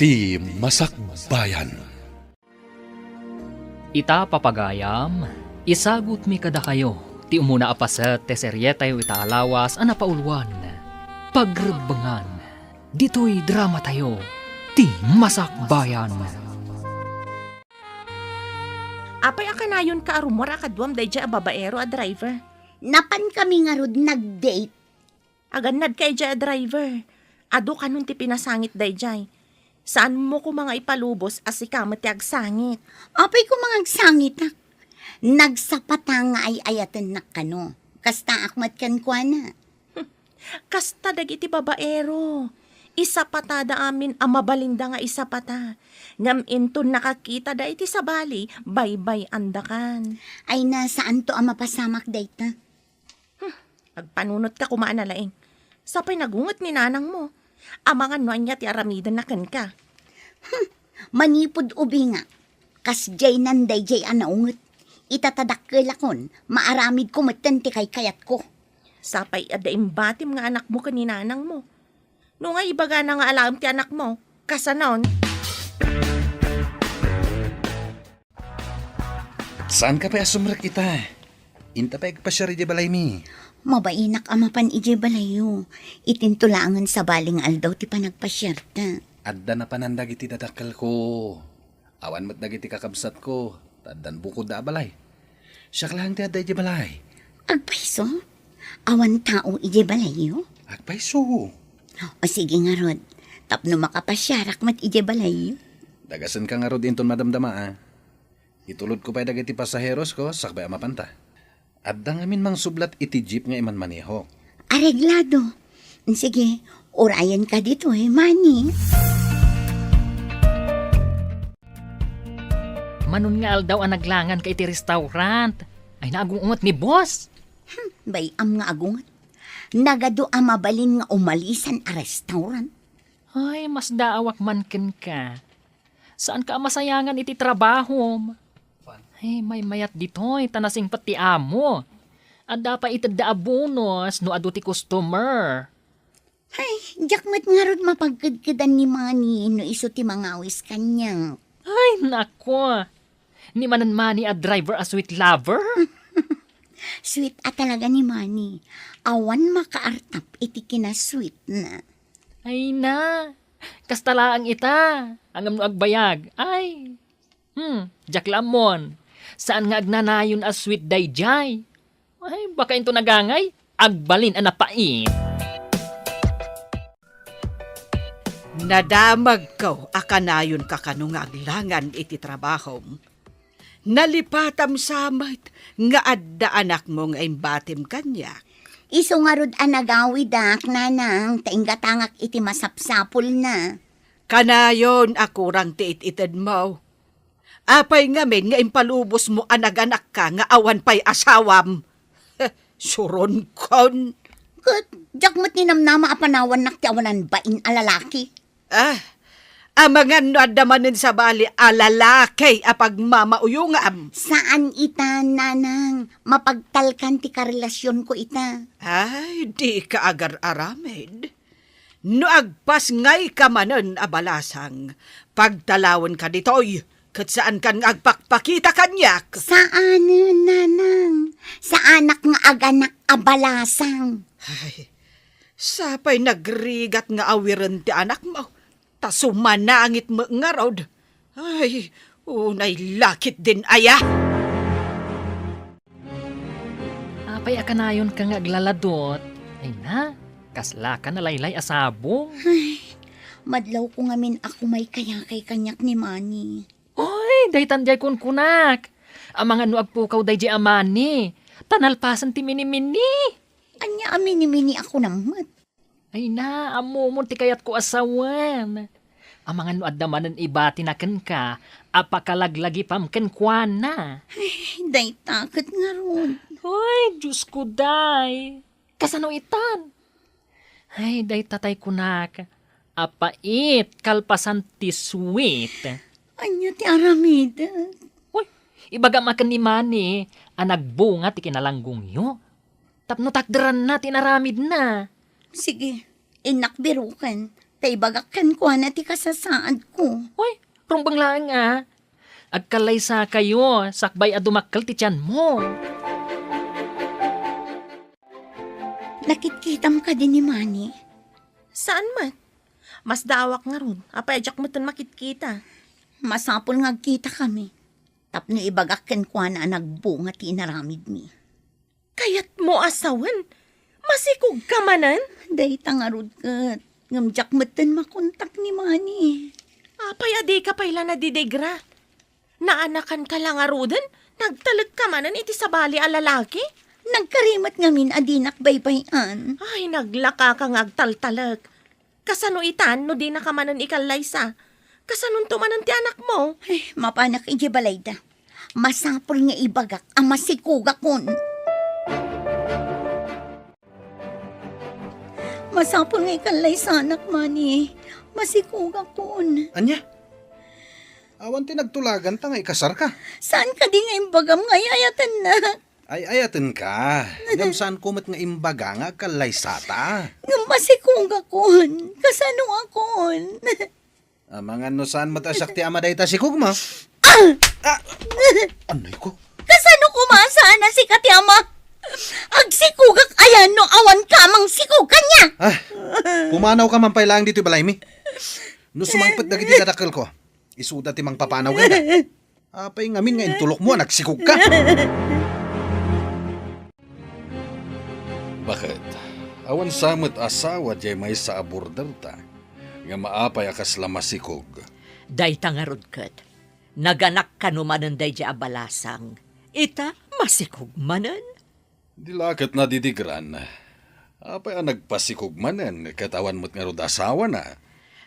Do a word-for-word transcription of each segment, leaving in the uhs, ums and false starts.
Ti Masakbayan. Ita, papagayam, isagutmi kadakayo ti umuna a paset ti serietayo ita a lawas a napauluan, Pagrebbengan. Ditoy dramatayo, Ti Masakbayan. Apay a kanayonka a rummuar a kaduam daydiay a babaero a driver? Napankami ngarud nag-date. Agannadka idiay a driver. Adu kanon ti pinasangit daydiay. Saanmo koma nga ipalubos a sika met ti agsangit. Apay koma nga agsangitak? Nagsapata nga ay-ayatennak kano. Kastaak met kenkuana. Kasta dagiti babaero. Isapatada amin a mabalinda nga isapata. Ngem inton nakakitada iti sabali, baybay-andakan. Ay na, saanto a mapasamak dayta. Hmm, agpanunotka koma a nalaing. Sapay nagunget ni nanangmo. Amangan no ania ti aramidenna kenka. Hmm, manipud ubingak, kasdiay nan daydiay a naunget. Ita ta dakkelakon, maaramidko metten ti kaykayatko. Sapay adda imbatim nga anakmo ken ni nanangmo. No nga ibagana nga alaem ti anakmo, kasanon? Saanka pay a sumrek ita? Inta pay agpasiar idiay balaymi. Mabainak a mapan idiay balayyo. Itinto laengen sabali nga aldaw ti panagpasiarta. Adda napanan dagiti dadakkelko. Awan met dagiti kakabsatko, ta addan bukodda a balay. Siak laeng ti adda idiay balay. Agpayso? Awan tao idiay balayyo? Agpayso. O sige ngarud, tapno makapasiarak met idiay balayyo. Dagasenka ngarud inton madamdama, a. Itulodko pay dagiti pasaherosko sakbay a mapanta. Adda ngamin mangsublat iti jeep nga imanmanehok. Areglado. Sige, urayenka ditoy, Manny. Manon nga aldaw a naglanganka iti restaurant. Ay, naagungot ni boss. Hmm, bay-am nga agunget. Nagadu a mabalin nga umalisan a restaurant. Ay, masdaawak man kenka. Saanka a masayangan iti trabahom. Ay, maymayat ditoy, ta nasingpet ti amo. Adda pay itedda a bonus no adu ti customer. Ay, diak met ngarud mapagkedkedan ni Manny no isu ti mangawis kaniak. Ay, nako. Ni manen Manny a driver a sweet lover? Sweet a talaga ni Manny. Awan makaartap iti kinasweetna. Ay na, kasta laeng ita. Ngem no agbayag, ay, hmm, diak la ammon. Saan nga agnanayon a sweet daydiay? Ay, baka into nagangay, agbalin a napait. Nadamagko a kanayonka kano nga aglangan iti trabahom. Nalipatam sa met nga adda anakmo nga imbatim kaniak. Isu ngarud a nagawidak, nanang, ta inggatangak iti masapsapulna. Kanayon a kurang ti it-itedmo. Apay ngamin nga impalubosmo a naganakka nga awan pay asawam? Suronkon. Ket diak met ninamnama a panawannak ti awanan bain a lalaki. Ah, amangan no adda manen sabali a lalaki a pagmamauyongam. Saan ita, nanang. Mapagtalkan ti karelasionko ita. Ay, dika agar-aramid. No agpasngayka manen a balasang, pagtalawenka ditoy, ket saankan nga agpakpakita kaniak. Saanen, nanang. Saanak nga aganak a balasang. Ay, sapay nagrigat nga awiren ti anakmo, ta sumanangit met ngarud. Ay, unay lakit din aya. Apay a kanayonka nga aglaladot? Ay na, kaslaka nalaylay a sabong. Ay, madlawko ngamin a kumaykayakay kaniak ni Manny. Oy, daytan diay kunkunak. Amangan no agpukaw daydiay a Manny, ta nalpasen ti minimini. Ania a minimini a kunam met? Ay na, ammomon ti kayatko a sawen. Amangan no adda manen ibatina kenka a pakalaglagipam kenkuana. Ay, dayta ket ngarud. Ay, Diosko, day. Kasano itan? Ay, dayta tay kunak, a pait kalpasan ti sweet. Ania ti aramidek? Uy, ibagam a ken ni Manny a nagbunga ti kinalanggongyo. Tapno takderanna ti inaramidna. Sige, innak biroken. Ta ibagak kenkuana ti kasasaadko. Uy, rumbeng laeng a. Agkallaysakayo, sakbay a dumakkel ti tianmo. Nakitkitam kadi ni Manny? Saan met? Masdaawak ngarud, apay a diak metten makitkita. Masapul nga agkitakami. Tapno ibagak kenkuana a nagbunga ti inaramidmi. Kayatmo a sawen? Masikogka manen? Dayta ngarud ket, ngem diak metten makontak ni Manny. Apay a dika pay la nadidigra? Naanakanka la ngaruden? Nagtalekka manen iti sabali a lalaki? Nagkari met ngamin a dinak baybay-an. Ay, naglakaka nga agtaltalek. Kasano itan no dinaka manen ikallaysa? Kasanonto manen ti anakmo? Ay, mapanak idiay balayda. Masapul nga ibagak a masikogakon. Masapul nga ikallaysanak, Manny. Masikogakon. Ania? Awan ti nagtulaganta nga ikasarka? Saan kadi nga imbagam nga ay-ayatennak? Ay-ayatenka. Ngem saanko met nga imbaga nga agkallaysata. Ngem masikogakon. Kasanokon? Amangan no saan met a siak ti ama dayta sikogmo. Ah! Ah! Anay ko? Kasano koma a saan a sika ti ama? Agsikogak aya no awan ka a mangsikog kaniak? Ah, pumanawka man pay laeng ditoy balaymi. No sumangpet dagiti dadakkelko, isuda ti mangpapanaw kenka. Apay ngamin nga intulokmo a nagsikogka? Baket, awan sa met asawa diay maysa a borderta, ngem apay a kasla masikog? Dayta ngarud ket, naganak kano manen daydiay a balasang, ita masikog manen? Di la ket nadidigran. Apay a nagpasikog manen ket awan met ngarud asawana?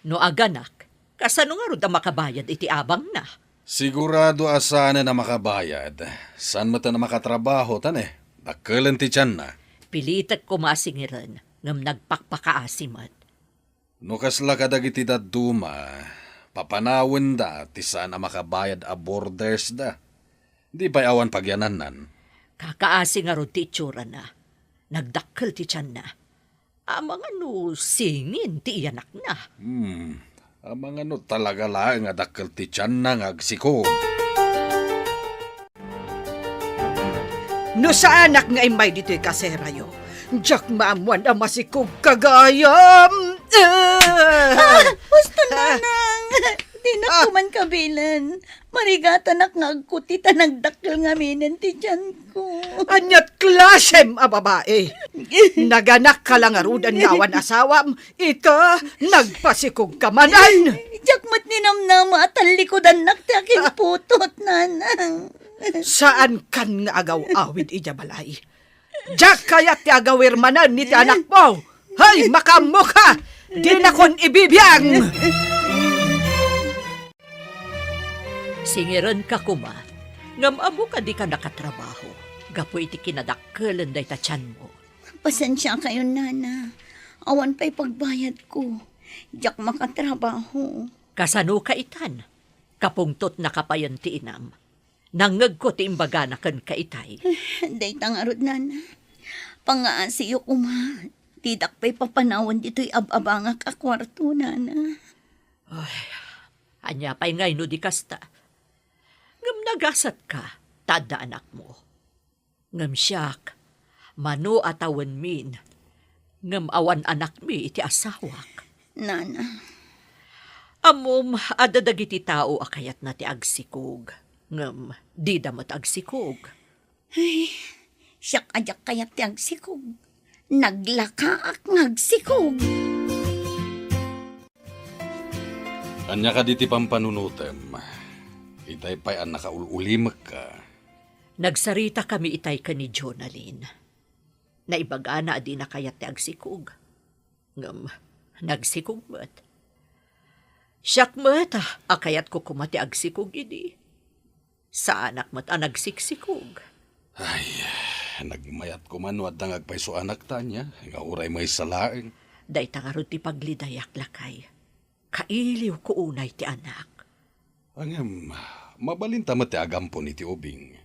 No aganak, kasano ngarud a makabayad iti abangna? Sigurado a saanen a makabayad. Saan met a makatrabaho ta ne, dakkelen ti tianna. Pilitek koma a singiren, ngem nagpakpakaasi met. No kasla kadagiti dadduma, papanawenda ti saan a makabayad a bordersda. Di pay awan pagyanannan. Kakaasi ngarud ti itsurana. Nagdakkel ti tianna. Amangan no singin ti iyanakna. Hmm. Amangan no talaga laeng a dakkel ti tianna nga agsikog. No saanak nga immay ditoy kaserayo, diak maammuan a masikogka gayam. Ah! Ah, husto, Nanang. Dinak Ah! ko man kabilen. Marigatanak nga agkuti ta nagdakkel ngaminen ti tianko. Aniat klasem a babae? Naganakka la ngaruden nga awan asawam, ita, nagpasikogka manen. Diak met ninamnama a tallikudannak ti akinputot, Nanang. Saankan nga agaw-awid idiay balay. Diak kayat ti agawir manen iti anakmo. Hay, makaammoka! Dinakon ibibiang! Singirenka koma, ngem ammo a dika nakatrabaho gapu iti kinadakkelen dayta tianmo. Pasensiakayon, Nana. Awan pay pagbayadko. Diak makatrabaho. Kasanoka itan? Kapungtotnaka payen ti inam. Nangngegko ti imbagana kenka itay. Dayta ngarud, Nana. Pangaasiyo koma. Didak pay papanawen ditoy ab-abangak a kuarto, Nana. Ay, ania pay ngay no di kasta? Ngem nagasatka, ta adda anakmo. Ngem siak, mano a tawenmin, ngem awan anakmi iti asawak. Nana. Ammom, adda dagiti tao a kayatna ti agsikog, ngem dida met agsikog. Ay, siak a diak kayat ti agsikog. Naglakaak nga agsikog. Ania kadi ti pampanunotem? Itay pay a nakaul-ulimekka. Nagsaritakami itay ken ni Jonalyn. Naibagana a dina kayat ti agsikog. Ngem, nagsikog met. Siak met a kayatko koma ti agsikog idi. Saanak met a nagsiksikog. Ay, nagmayat koma no adda nga agpayso a anak ta ania, nga uray maysa laeng. Dayta ngarud ti paglidayak, lakay. Kailiwko unay ti anak. Ngem, mabalinta met ti agampon iti ubing.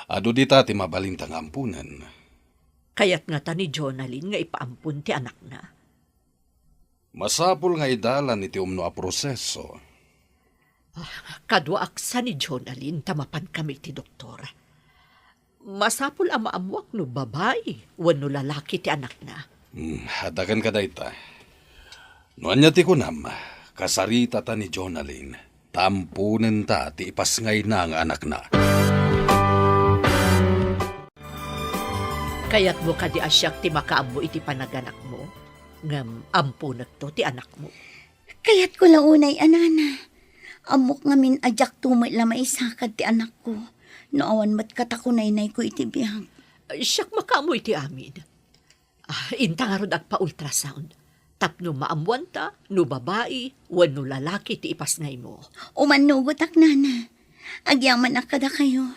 Adu dita ti mabalinta nga amponen. Kayat ngata ni Jonalyn nga ipaampon ti anakna. Masapul nga idalan iti umno a proseso. Ah, kaduaak sa ni Jonalyn ta mapankami iti doktor. Masapul a maammuak no babai wenno lalaki ti anakna. Hmm, adda kenka dayta. No ania ti kunam, kasaritata ni Jonalyn, ta amponenta ti ipasngayna nga anakna. Kayatmo kadi a siak ti makaammo iti panaganakmo? Ngem amponekto ti anakmo. Kayatko la unay a nana. Ammok ngamin a diakto met la maisakad ti anakko no awan met katakunaynayko iti biag. Siak makaammo iti amin. Ah, inta ngarud agpa-ultrasound tapno maammuanta no babai wenno lalaki ti ipasngaymo. Umannugotak, nana. Agyamanak kadakayo.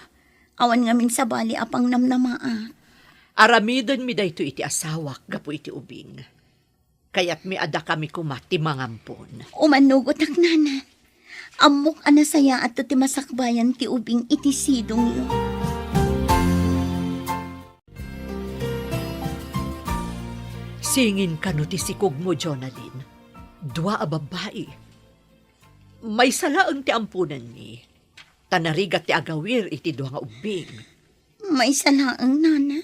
Awan ngamin sabali a pangnamnamaak. Aramidenmi daytoy iti asawak gapu iti ubing. Kayatmi a dakami koma ti mangampon. Umannugotak, nana. Ammok a nasayaatto ti masakbayan ti ubing iti sidongyo. Singin kano ti sikogmo, Jonalyn. Dua a babbai. Maysa laeng ti amponenmi, ta narigat ti agawir iti dua nga ubbing. Maysa laeng, nana.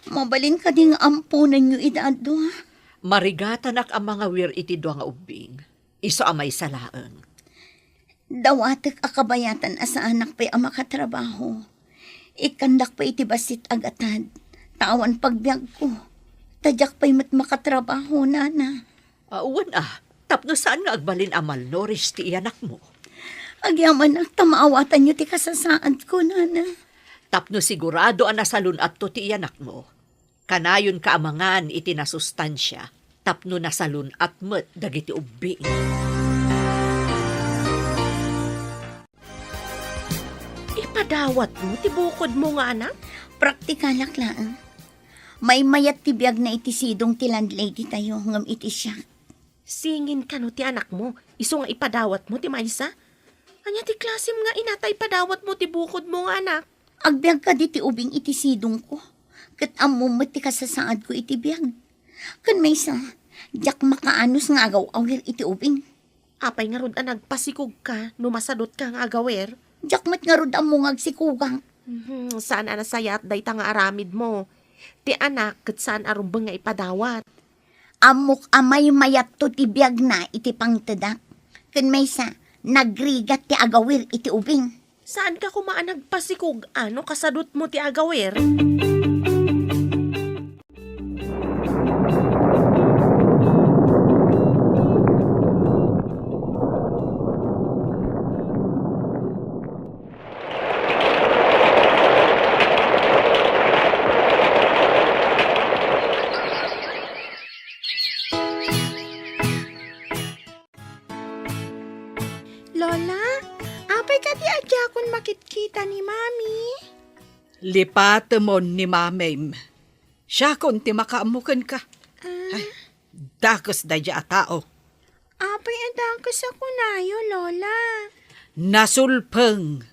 Mabalin kadi nga amponenyo ida a dua? Marigatanak a mangawir iti dua nga ubbing. Isu a maysa laeng. Dawatek a kabayatan a saanak pay a makatrabaho. Ikkandak pay iti bassit a gatad, ta awan pagbiagko. Ta diak pay met makatrabaho, nana. Ah, wen a, tapno saan nga agbalin a malnourished ti iyanakmo. Agyamanak ta maawatanyo ti kasasaadko, nana. Tapno sigurado a nasalun-atto ti iyanakmo, kanayonka a mangan iti nasustansia tapno nasalun-at met dagiti ubbing. Ipadawatmo ti bukodmo nga anak? Praktikalak laeng. Maymayat ti biagna iti sidong ti landlady tayo ngem iti siak. Singin kano ti anakmo, isu nga ipadawatmo ti maysa? Ania ti klasem nga ina ta ipadawatmo ti bukodmo nga anak? Agbiag kadi ti ubing iti sidongko, ket ammom met ti kasasaadko iti biag. Ken maysa, diak makaanus nga agaw-awir iti ubing. Apay ngarud a nagpasikogka no masadutka nga agawir? Diak met ngarud ammo nga agsikogak. Mhm, saan a nasayaat dayta nga aramidmo. Ti anak ket saan a rumbeng nga ipadawat. Ammok a maymayatto ti biagna iti pangtedak. Ken maysa, nagrigat ti agawir iti ubing. Saanka koma a nagpasikog a no kasadutmo ti agawir? Lola, apay kadi a diakon makitkita ni Mami? Lipatemon ni Mamim. Siakon ti makaammo kenka. Ah. Ay, dakes daydiay a tao. Apay a dakes a kunayo, Lola? Nasulpeng.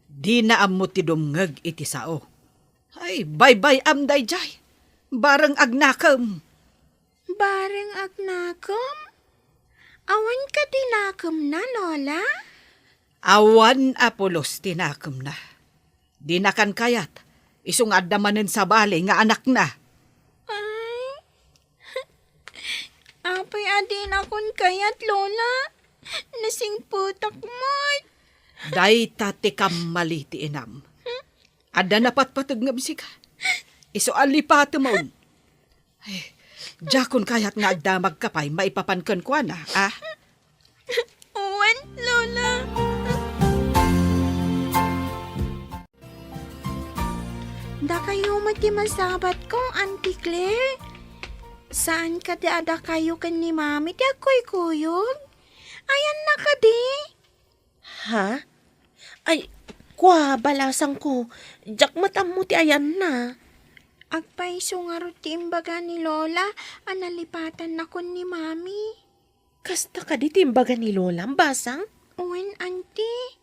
Dina ammo ti dumngeg iti sao. Ay, baybay-am daydiay. Bareng agnakem. Bareng agnakem? Awan kadi nakemna, Lola? Awan a pulos ti nakemna. Dinakan kayat, isu nga adda manen sabali nga anakna. Ay, apay a dinakon kayat, Lola? Nasingpetak met. Dayta ti kammali ti inam. Adda napatpateg ngem sika. Isu a lipatemon. Ay, diakon kayat nga agdamagka pay maipapan kenkuana, a? Wen, Lola. Dakayo met ti masabatko, Auntie Claire. Saan kadi a dakayo ken ni Mami ti agkuykuyog? Ayanna kadi? Ha? Ay, kua, balasangko, diak met ammo ti ayanna. Agpayso ngarud ti imbaga ni Lola a nalipatannakon ni Mami. Kasta kadi ti imbaga ni Lolam, basang? Wen, Auntie.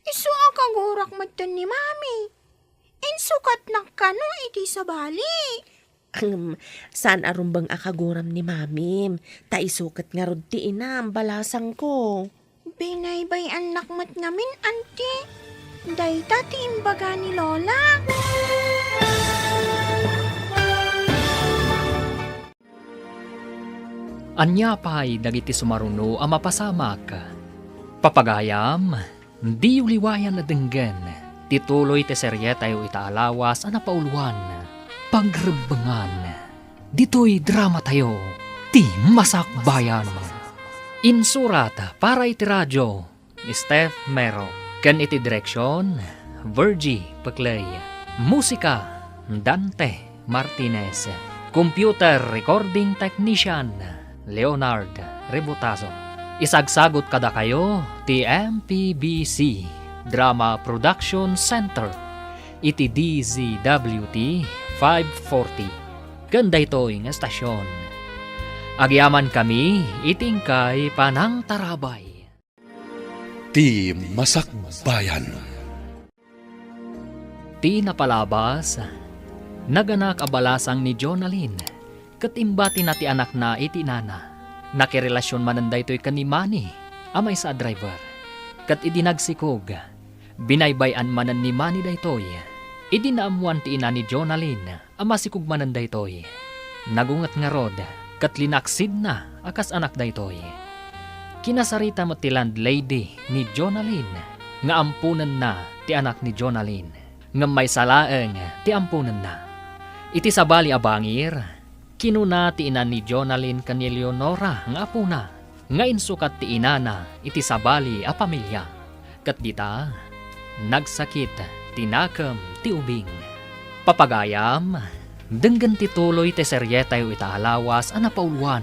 Isu a kagurak metten ni Mami. Insukatnak kano iti sabali. Ahem, saan a rumbeng a kaguram ni Mamim, ta isu ket ngarud ti inam, balasangko. Binaybay-annak met ngamin, Anti. Dayta ti imbaga ni Lola. Ania pay dagiti sumaruno a mapasamak? Papagayam, diyo liwayan a denggen ti tuloy ti serietayo ita a lawas a napauluan, Pagrebbengan. Ditoy dramatayo, ti Masakbayan. Insurat para iti radio, Steph Mero. Ken iti direksion, Virgie Peclay. Musika, Dante Martinez. Computer recording technician, Leonard Rebutazo. Isagsagot kadakayo ti M P B C Drama Production Center iti D Z W T five forty. Ken daytoy nga estasion, agyamankami iti inkay panangtarabay. Ti Masakbayan. Ti napalabas, naganak a balasang ni Jonalyn, ket imbatina ti anakna iti inana. Nakirelasion manen daytoy ken ni Manny, a maysa a driver. Ket idi nagsikog, binaybay-an manen ni Manny daytoy. Idi naammoan ti ina ni Jonalyn, a masikog manen daytoy. Nagunget ngarud, ket linaksidna a kas anak daytoy. Kinasarita met ti landlady ni Jonalyn nga amponenna ti anak ni Jonalyn, ngem maysa laeng ti amponenna. Iti sabali a bangir, kinuna ti ina ni Jonalyn ken ni Leonora nga apona, nga insukat ti inana iti sabali a pamilia. Ket dita, nagsakit ti nakem ti ubing. Papagayam, denggen ti tuloy ti serietayo ita a lawas a napauluan,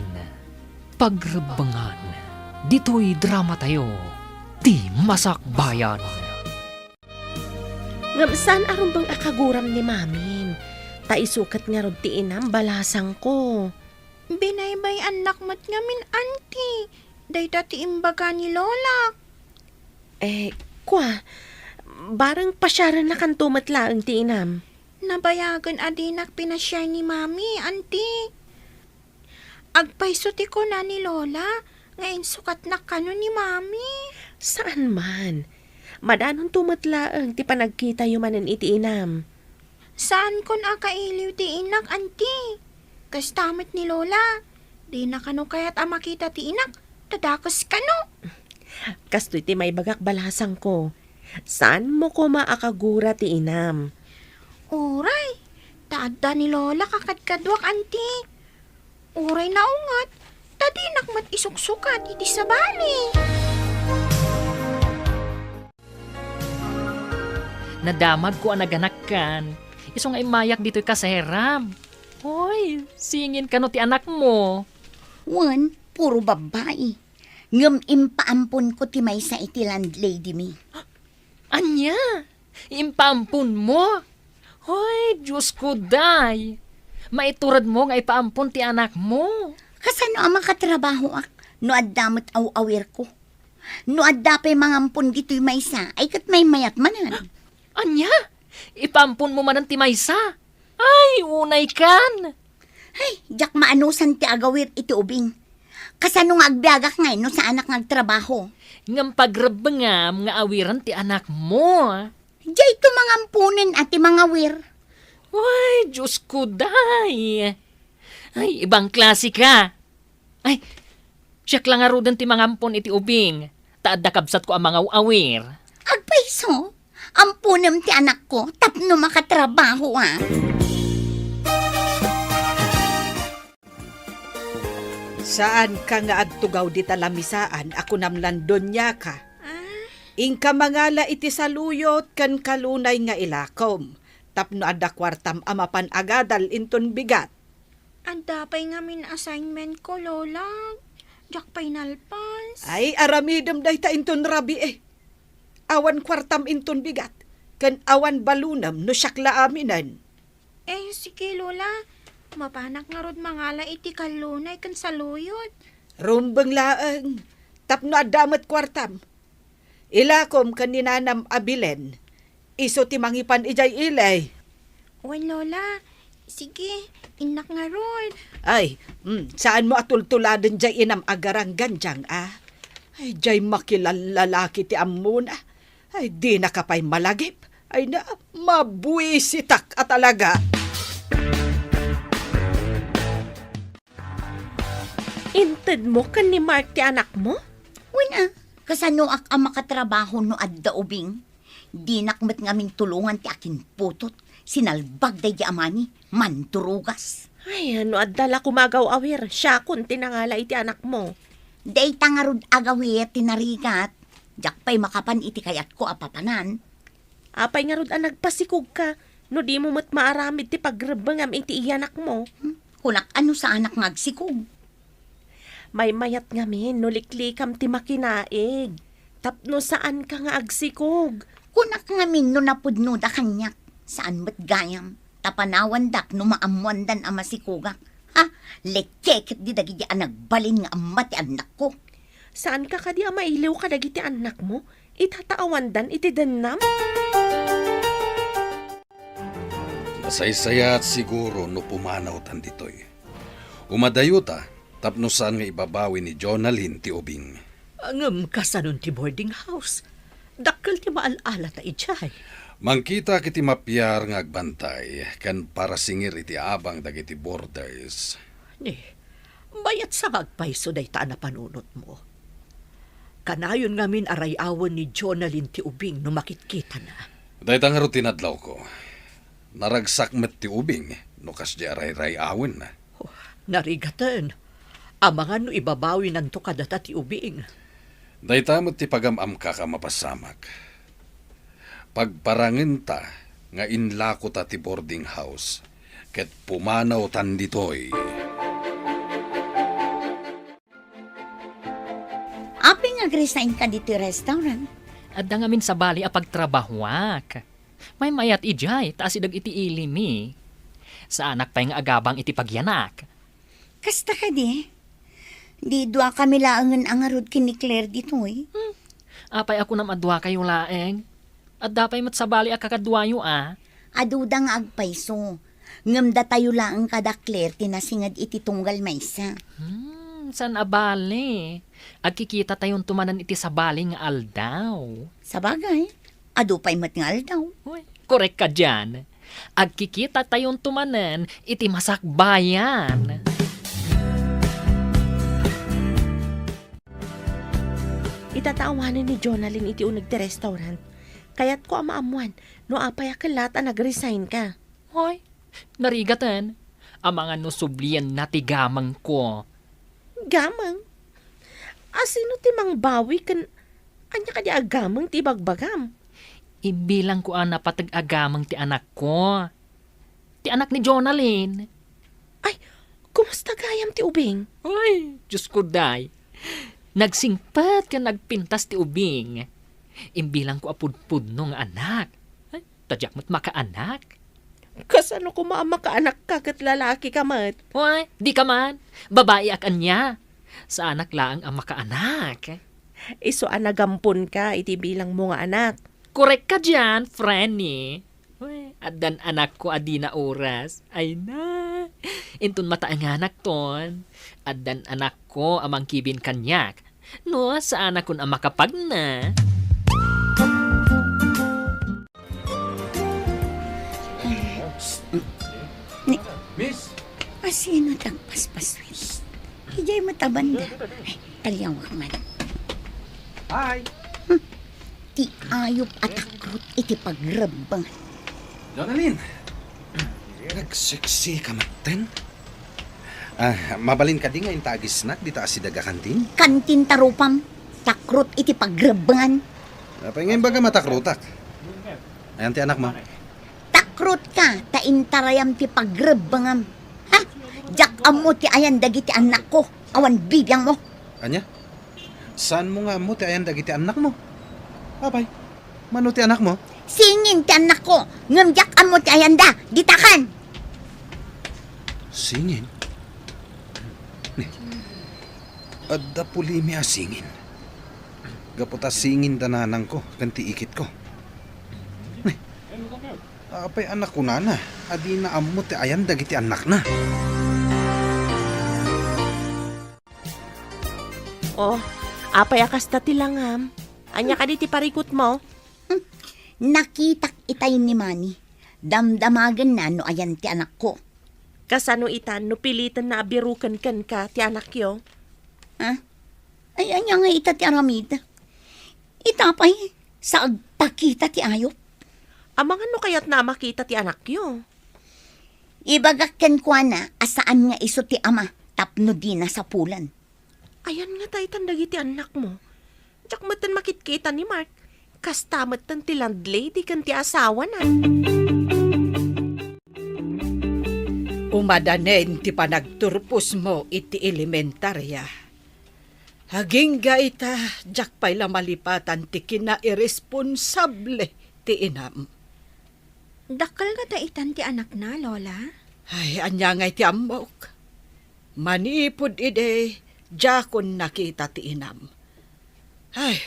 Pagrebbengan. Ditoy dramatayo, ti Masakbayan. Ngem saan a rumbeng a kaguram ni Mamim, ta isu ket ngarud ti inam, balasangko. Binaybay-annak met ngamin, Anti, dayta ti imbaga ni Lola. Eh, kua, bareng pasiarennakanto met laeng ti inam. Nabayagen a dinak pinasiar ni Mami, Anti. Agpayso ti kuna ni Lola nga insukatnak kano ni Mami. Saan man. Madanonto met laeng ti panagkitayo manen iti inam. Saankon a kailiw ti inak, Anti. Kasta met ni Lola. Dina kano kayat a makita ti inak, ta dakes kano. Kastoy ti maibagak, balasangko. Saanmo koma a kagura ti inam. Uray, ta adda ni Lola kakadkaduak, Anti. Uray naunget, ta dinak met isuksukat iti sabali. Nadamagko a naganakkan. Isu nga immayak ditoy kaserab. Hoy, singin kano ti anakmo? Wen, puro babbai. Ngem impaamponko ti maysa iti landlady mi. Ania? Impaamponmo? Hoy, Diosko, day! Maituredmo nga ipaampon ti anakmo. Kasano a makatrabahoak no adda met aw-awirko? No adda pay mangampon ditoy maysa, ay ket maymayat manen. Ania? Ipaamponmo manen ti maysa? Ay, unay kan! Ay, diak maanusan ti agawir iti ubing. Kasano nga agbiagak ngay no saanak nga agtrabaho? Ngem pagrebbengam nga awiren ti anakmo. Diay to mangamponen a ti mangawir. Ay, Diosko, day! Ay, ibang klase ka! Ay, siak la ngaruden ti mangampon iti ubing, ta adda kabsatko a mangaw-awir. Agpayso, amponem ti anakko tapno makatrabaho a. Saanka nga agtugaw dita lamisaan a kunam lan doniaka. Ah? Inka mangala iti saluyot ken kalunay nga ilakom, tapno adda kuartam a mapan agadal inton bigat. Adda pay ngamin assignment ko, Lola. Diak pay nalpas. Ay, aramidem dayta inton rabii. Awan kuartam inton bigat, ken awan balunem no siak la aminen. Eh, sige, Lola. Mapanak ngarud mangala iti kallunay ken saluyot. Rumbeng laeng, tapno adda met kuartam. Ilakom ken ni nanam a Belen. Isu ti mangipan idiay ili. Wen, Lola, Sige, innak ngarud. Ay, mm, saanmo a tultuladen jay inam a garanggan diyan, a? Ay, jay makilallalaki ti ammona. Ay, dinaka pay malagip. Ay na, mabuisitak a talaga. Intedmo ken ni Mark ti anakmo? Wen a, kasanoak a makatrabaho no adda ubing? Dinak met ngamin tulongan ti akinputot. Sinalbag daydi amani, mandurugas. Ay, no adda la koma agaw-awir, siakon ti nangala iti anakmo. Dayta ngarud agaw-awir ti narigat. Diak pay makapan iti kayatko a papanan. Apay ngarud a nagpasikogka, no dimo met maaramid ti pagrebbengam iti iyanakmo? Hmm? Kunak a no saanak nga agsikog. Maymayat ngamin no liklikam ti makinaig, tapno saanka nga agsikog. Kunak ngamin no napudnoda kaniak, saan met gayam, ta panawandak no maammoandan a masikogak. Ha? Lekeket di dagiti a nagbalin nga amma ti annakko. Saanka kadi a mailiw kadagiti annakmo? Itataawandan iti dennam? Masaysayaat siguro no pumanawtan ditoy. Umadayota tapno saan nga ibabawi ni Jonalyn ti ubing. Ngem kasanon ti boarding house? Dakkel ti maal-alata idiay. Mangkitak iti mapiar nga agbantay ken parasingir iti abang dagiti boarders. Ni, mayat sa nga agpayso dayta a napanunotmo. Kanayon ngamin a ray-awen ni Jonalyn ti ubing no makitkitana. Dayta ngarud ti nadlawko. Naragsak met ti ubing no kasdi a ray-ray-awenna. Oh, narigaten. Amangan no ibabawinanto kadata ti ubing. Dayta met ti pagam-amkak a mapasamak. Pagparangenta nga inlakota ti boarding house ket pumanawtan ditoy. Apay nga agresignka ditoy restaurant? Adda ngamin sabali a pagtrabahuak. Maymayat idiay ta asideg iti ili mi. Saanak pay nga agabang iti pagyanak. Kasta kadi? Di duakami laengen a ngarud ken ni Claire ditoy? Hmm. Apay a kunam a duakayo laeng? Adda pay met sabali a kakaduayo a? Aduda nga agpayso. Ngem datayo laeng kada Claire ti nasinged iti tunggal maysa. Hmm, saan a bale. Agkikitatayonto manen iti sabali nga aldaw. Sabagay, adu pay met nga aldaw. Uy, korek ka dian. Agkikitatayonto manen iti masakbayan. Itataawanen ni Jonalyn iti uneg ti restaurant. Kayatko a maammuan no apay a kellat a nag-resignka. Hoy, narigaten. Amangan no sublienna ti gamengko. Gameng? Asino ti mangbawi ken ania kadi a gameng ti ibagbagam? Imbilangko a napateg a gameng ti anakko. Ti anak ni Jonalyn. Ay, kumusta gayam ti ubing? Ay, Diyos ko, day. Nagsingpet ken nagpintas ti ubing. Imbilangko a pudpudno nga anak. Ay, ta diak met makaanak. Kasano koma a makaanakka ket lalakika met? Ay, di ka man. Babaiak ania. Saanak laeng a makaanak. Isu a nagamponka iti bilangmo nga anak. Korek ka dian, Frenny. Uy, addan anakko a dina oras. Ay na. Inton mataenganak ton, addan anakko a mangkibin kaniak. No, saanakon a makapagna. Ni, Miss! Asino ti agpaspaswit? Idiay met a banda. Ay, talyawak man. Hi! Hmm. Ti ayup a takrot iti pagrebbeng. Jonalyn! Nagseksi ka metten? Ah, mabalin kadi nga inta agisnak dita asideg a kantin? Kantin ta rupam. Takrot iti pagrebbengan. Apay nga imbaga matakrotak? Ayan ti anak mo? Takrot ka, ta intarayam ti pagrebbengam. Ha? Diak ammo ti ayan dagiti annakko. Awan bibiang mo. Anya? Saan mo nga ammo ti ayan dagiti annak mo? Apay, mano ti anak mo? Singin ti annakko, ngem diak ammo ti ayanda. Ditakan! Singin? Ni, adda pulimi a singin. Gapu ta singin da nanangko ken ti ikitko. Ni, Apay a nakunana a dina ammo ti ayan dagiti annakna? Oh, apay a kasta ti langam? Ania kadi ti parikutmo? Hmm, nakitak itay ni Manny. Damdamagenna no ayan ti anakko. Kasano itan no pilitenna a biruken kenka ti anakyo? Ha? Ay, ania nga ita ti aramid? Ita pay, sa agpakita ti ayup. Amangan no kayatna a makita ti anakyo. Ibagak kenkuana a saan nga isu ti ama tapno dina sapulen. Ayan ngata itan dagiti annakmo? Diak metten makitkita ni Mark. Kasta metten ti landlady ken ti asawana. Umadanen ti panagturposmo iti elementaria. Agingga ita, diak pay la malipatan ti kinairesponsable ti inam. Dakkel ngata itan ti anakna, Lola? Ay, ania ngay ti ammok? Manipud idi, diakon nakita ti inam. Ay,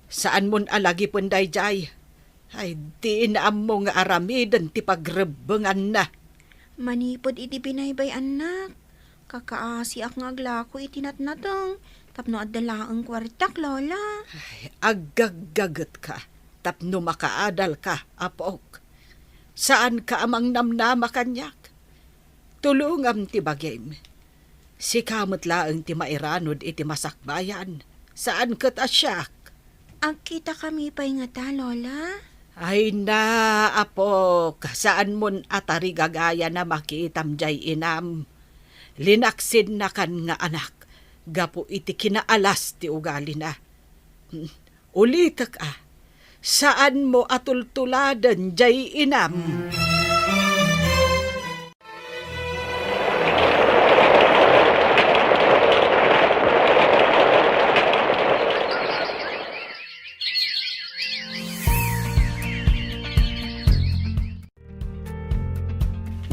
saanmon a lagipen daydiay. Ay, dina ammo nga aramiden ti pagrebbenganna. Manipud idi binaybay-annak, kakaasiak nga aglako iti natnateng tapno adda laeng kuartak, Lola. Ay, aggaggagetka tapno makaadalka, apok. Saanka a mangnamnama kaniak. Tulongam ti bagim. Sika met laeng ti mairanod iti masakbayan, saan ket a siak. Agkitakami pay ngata, Lola? Ay na, apok, saanmon a tarigagayan a makitam diay inam. Linaksidnakan nga anak gapu iti kinaalas ti ugalina. Hmm, ulitek a, saanmo a tultuladen diay inam.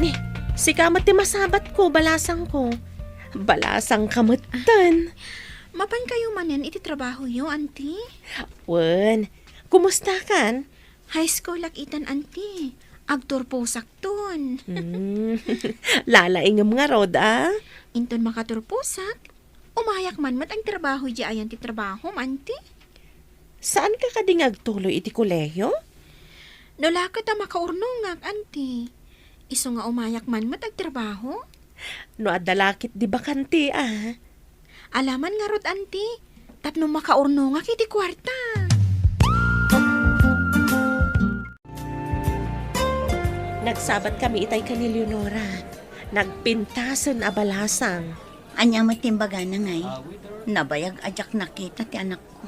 Ni, sika met ti masabatko, balasangko. Balasangka metten. Mapankayo manen iti trabahoyo, Auntie? Wen, kumustakan? High school ak itan, Auntie. Agturposak ton. Hmm. Lalaingem ngarud, a? Inton makaturposak, umayak man met agtrabaho idiay ayan ti trabahom, Auntie. Saanka kadi nga agtuloy iti kolehio? No la ket a makaurnongak, Auntie. Isu nga umayak man met agtrabaho. No adda la ketdi bakante, a? Alaman ngarud, Auntie, tapno makaurnongak iti kuarta. Nagsabatkami itay ken ni Leonora. Nagpintasen a balasang. Ania met ti imbagana ngay? Nabayag a diak nakita ti anakko.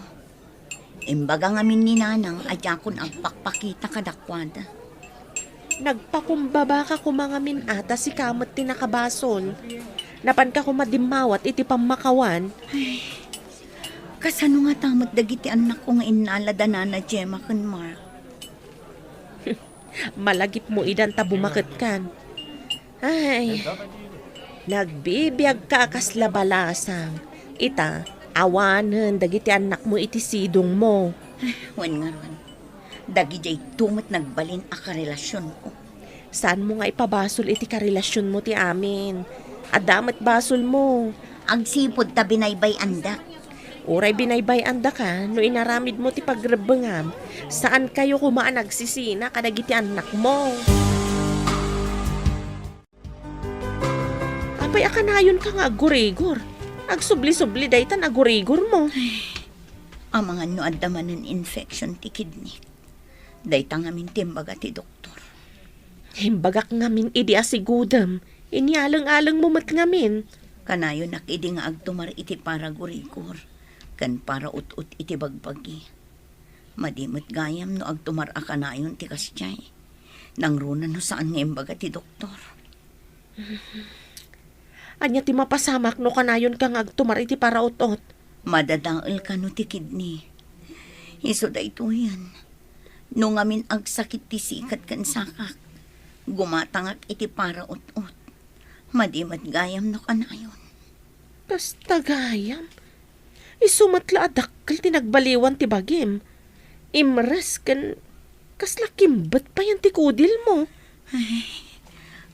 Imbaga ngamin ni Nanang a diakon agpakpakita kadakuada. Nagpakumbabaka koma ngamin a ta sika met ti nakabasol. Napanka koma dimmawat iti pammakawan. Ay, kasano ngata met dagiti annakko nga innala da Nana Gemma ken Mark? Malagipmo idan ta bumaketkan. Ay, nagbibiagka a kasla balasang. Ita, awanen dagiti annakmo iti sidongmo. Ay, wen ngarud, dagidiayto met nagbalin a karelasionko. Saanmo nga ipabasol iti karelasionmo ti amin? Adda met basolmo. Agsipud ta binaybay-andak. Uray binaybay-andaka no inaramidmo ti pagrebbengam, saankayo koma a nagsisina kadagiti annakmo. Apay a kanayonka nga aggurigor? Agsubli-subli daytan aggurigormo. Ay, amangan no adda manen infection ti kidney. Dayta ngamin ti imbaga ti doktor. Imbagak ngamin idi a sigudem, inyaleng-alengmo met ngamin. Kanayonak idi nga agtumar iti paragurigor ken paraut-ot iti bagbagi. Madi met gayam no agtumar a kanayon ti kasdiay. Nangruna no saan nga imbaga ti doktor. Ania ti mapasamak no kanayonka nga agtumar iti paraut-ot? Madadael kano ti kidney. Isu daytoyen. No ngamin agsakit ti sikat ken sakak, gumatangak iti paraut-ot. Madi met gayam no kanayon. Kasta gayam? Isu met la a dakkel ti nagbaliwan ti bagim. Imres ken Kasla kimbet payen ti kudilmo. Ay,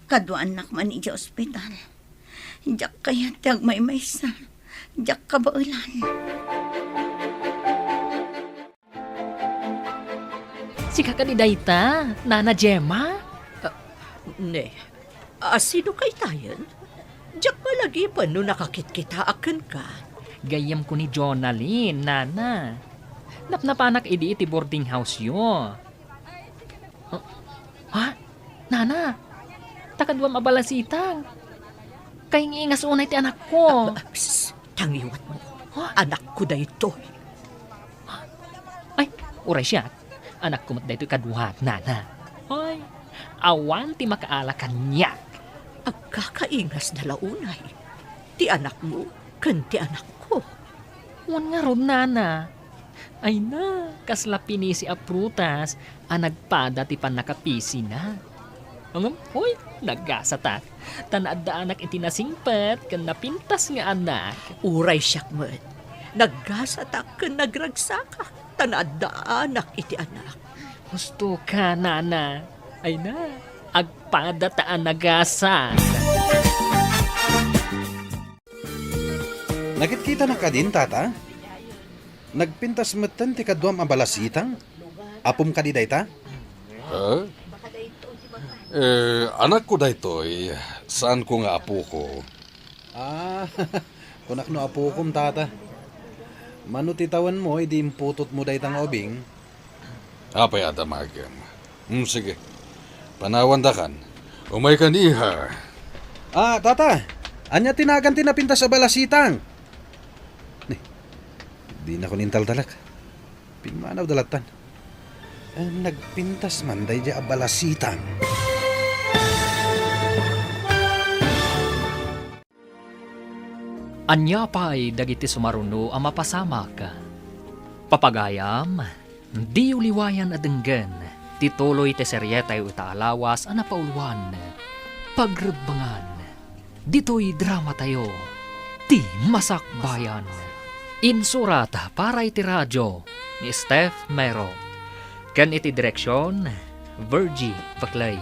kaduaannak man idiay ospital. Diak kayat ti agmaymaysa. Diak kabaelan. Sika kadi dayta, Nana Gemma? Ah, ne, a, sino kaytayen? Diak malagipen no nakakitkitaak kenka. Gayyemko ni Jonalyn, Nana. Napnapanak idi iti boarding house-yo. Ah, ha? Nana, ta kaduam a balasitang. Kaingingas unay ti anakko. Ah, ah, psst, tangiwatmo. Ha? Anakko daytoy. Ay, uray siak. Anakko met daytoy kaduak, Nana. Ay, awan ti makaala kaniak. Agkakaingasda la unay ti anakmo ken ti anakko. Wen ngarud, Nana. Ay na, kasla pinisi a prutas a nagpada ti pannakapisina. Ngem, hoy, nagasatak. Ta naaddaanak iti nasingpet ken napintas nga anak. Uray siak met, nagasatak ken nagragsakak ta naaddaanak iti anak. Husto ka, Nana. Ay na, agpada ta a nagasak. Nakitkitanak kadin, Tata? Nagpintas metten ti kaduam a balasitang? Apom kadi dayta? Ha? Eh, anakko daytoy, saanko nga apoko. Ah, kunak no apokom, Tata. Mano ti tawenmo idi imputotmo dayta nga ubing? Apay a damagem? Hmm, sige. Panawandakan. Umaykan, iha. Ah, Tata, ania ti nagan ti napintas a balasitang? Ni, dinakon intaltalek. Pimmanawda lattan. Eh, nagpintas man daydiay a balasitang. Ania pay dagiti sumaruno a mapasamak? Papagayam, diyo liwayan a denggen ti tuloy ti serietayo ita a lawas a napauluan, Pagrebbengan. Ditoy dramatayo, Ti Masakbayan. Insurat para iti radio ni Steph Mero, ken iti direksion, Virgie Paclay.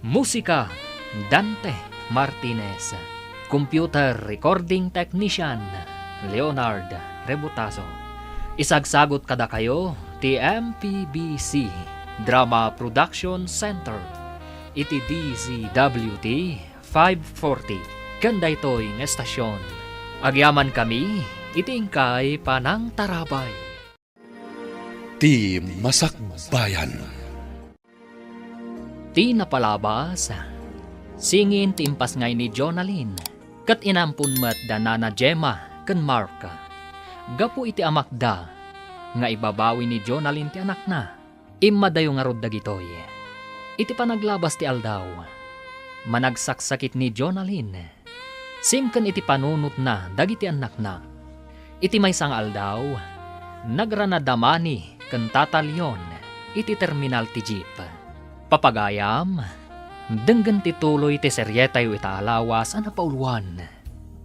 Musika, Dante Martinez. Computer recording technician, Leonard Rebutazo. Isagsagot kadakayo ti M P B C Drama Production Center iti D Z W T five forty ken daytoy nga estasion. Agyamankami iti inkay panangtarabay. Ti Masakbayan. Ti napalabas, singin ti impasngay ni Jonalyn, ket inampon met da Nana Gemma ken Mark. Gapu iti amakda nga ibabawi ni Jonalyn ti anakna, immadayo ngarud dagitoy. Iti panaglabas ti aldaw, managsaksakit ni Jonalyn. Simken iti panunotna dagiti annakna. Iti maysa nga aldaw, nagrana da Manny ken Tata Leon iti terminal ti jeep. Papagayam, denggen ti tuloy ti serietayo ita a lawas a napauluan,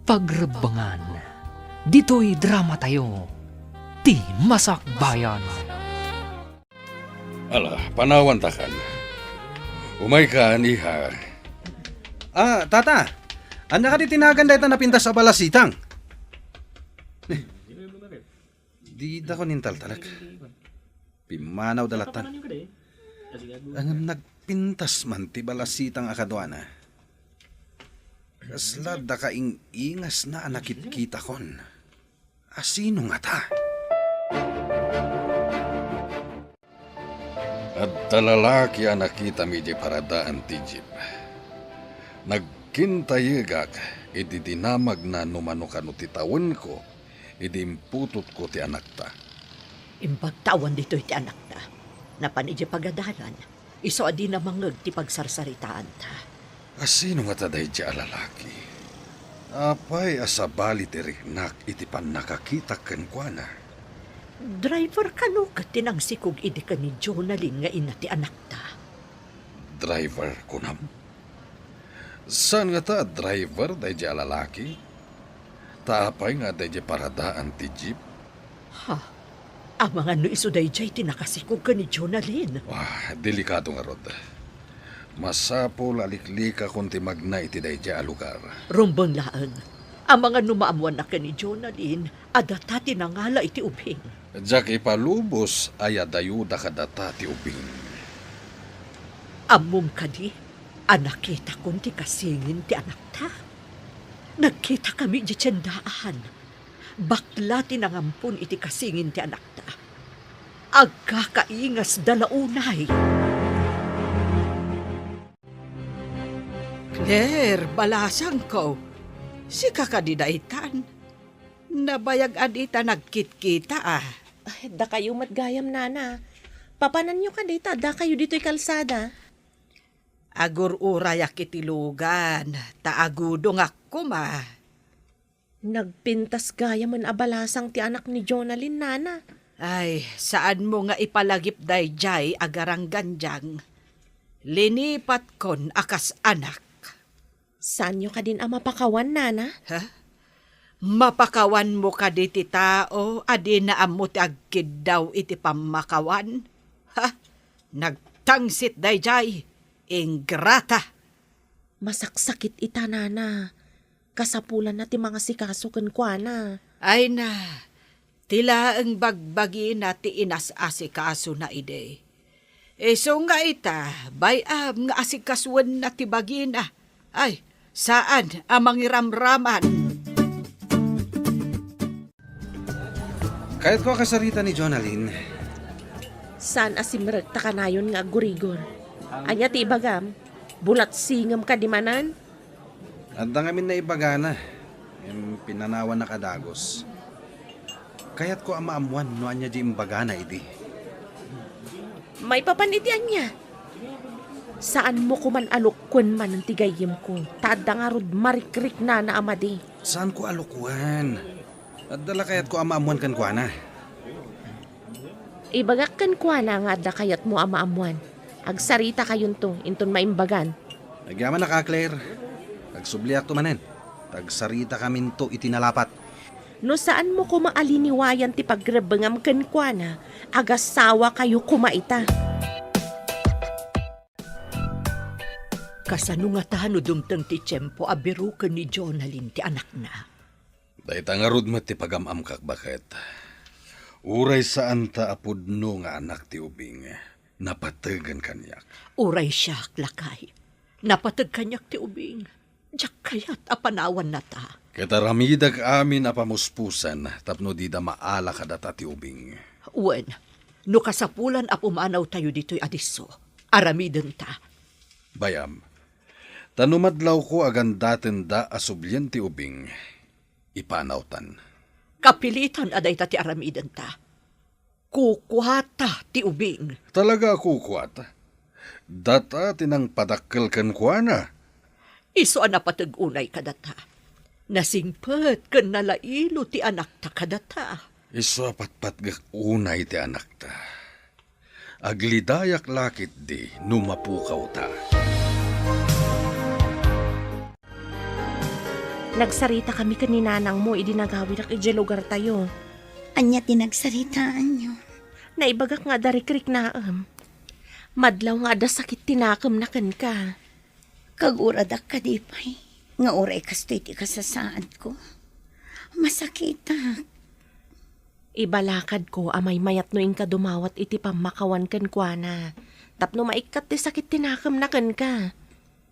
Pagrebbengan. Ditoy dramatayo, Ti Masakbayan. Ala, panawantakan. Umaykan, iha. Ah, Tata, ania kadi ti nagan dayta napintas a balasitang? Ni, didakon intaltalek. Pimmanawda lattan. Ngem nagpintas man ti balasitang a kaduana. Kasla dakaing-ingasna a nakitkitakon. A sino ngata? Adda lalaki a nakitam idiay paradaan ti jeep. Nagkintayegak idi dinamagna no mano kano ti tawenko idi imputotko ti anakta. Imbag ta awan ditoy ti anakta. Napan idiay pagadalan. Isu a dina mangngeg ti pagsarsaritaanta. A sino ngata daydiay a lalaki? Apay a sabali ti riknak iti pannakakitak kenkuana? Driver kano ket ti nangsikog idi ken ni Jonalyn nga ina ti anakta. Driver, kunam? Saan ngata a driver daydiay a lalaki? Ta apay nga adda idiay paradaan ti jeep? Ha? Amangan no isu daydiay ti nakasikog ken ni Jonalyn. Ah, delikado ngarud. Masapul a liklikakon ti magna iti daydiay a lugar. Rumbeng laeng. Amangan no maammoanna ken ni Jonalyn a data ti nangala iti ubing. Diak ipalubos a yadayuda kadata ti ubing. Ammom kadi a nakitakon ti kasingin ti anakta? Nagkitakami idiay tiendaan. Bakla ti nangampon iti kasingin ti anakta. Agkakaingasda la unay. Claire, balasangko, sika kadi daytan? Nabayag a dita nagkitkita, a. Ay, dakayo met gayam, Nana. Papananyo kadi ta addakayo ditoy kalsada? Agur-urayak iti lugan, ta agudongak koma. Nagpintas gayamen a balasang ti anak ni Jonalyn, Nana. Ay, saanmo nga ipalagip daydiay a garanggandiang. Linipatkon a kas anak. Saanyo kadin a mapakawan, Nana? Ha? Mapakawanmo kadi ti tao a dina ammo ti agkiddaw iti pammakawan? Ha? Nagtangsit daydiay, ingrata! Masaksakit ita, Nana. Kasapulanna ti mangasikaso kenkuana. Ay na, ti laeng bagbagina ti inas-asikasona idi. Isu nga ita, bay-am nga asikasoenna ti bagina. Ay, saan a mangiramraman. Kayatko a kasarita ni Jonalyn. Saan a simrek ta kanayon nga aggurigor. Ania ti ibagam? Bulatsingem kadi manen? Adda ngamin naibagana, ngem pinanawannak a dagus. Kayatko a maammuan no ania diay imbagana idi. Maipapan iti ania? Saanmo koman a lukkuen manen ti gayyemko, ta adda ngarud marikriknana a madi. Saanko a lukkuen. Adda la kayatko a maammuan kenkuana. Ibagak kenkuana nga adda kayatmo a maammuan. Agsaritakayon inton maimbagan. Agyamanak a, Claire. Agsubliakto manen. Agsaritakaminto iti nalapat. No saanmo koma a liniwayan ti pagrebbengam kenkuana, agasawakayo koma ita. Kasano ngata no dumteng ti tiempo a biroken ni Jonalyn ti anakna? Dayta ngarud met ti pagam-amkak, baket. Uray saanta a pudno nga anak ti ubing, napategan kaniak. Uray siak, lakay, napateg kaniak ti ubing. Diak kayat a panawannata. Ket aramidek amin a pamuspusan tapno dida maala kadata ti ubing. Wen, no kasapulan a pumanawtayo ditoy a disso, aramidenta. Bay-am, ta no madlawko a gandatenda a sublien ti ubing, ipanawtan. Kapilitan a dayta ti aramidenta. Kukuata ti ubing. Talaga a kukuata? Data ti nangpadakkel kenkuana. Isu a napateg unay kadata. Nasingpet ken nalailo ti anakta kadata. Isu a patpatgek unay ti anakta. Aglidayak la ketdi no mapukawta. Nagsaritakami ken ni nanangmo idi nagawidak idiay lugartayo. Ania ti nagsaritaanyo? Naibagak nga adda rikriknaem. Madlaw nga adda sakit ti nakemna kenka. Kaguradak kadi pay nga uray kastoy ti kasasaadko. Masakitak. Ibalakadko a maymayat no inka dumawat iti pammakawan kenkuana, tapno maikkat ti sakit ti nakemna kenka.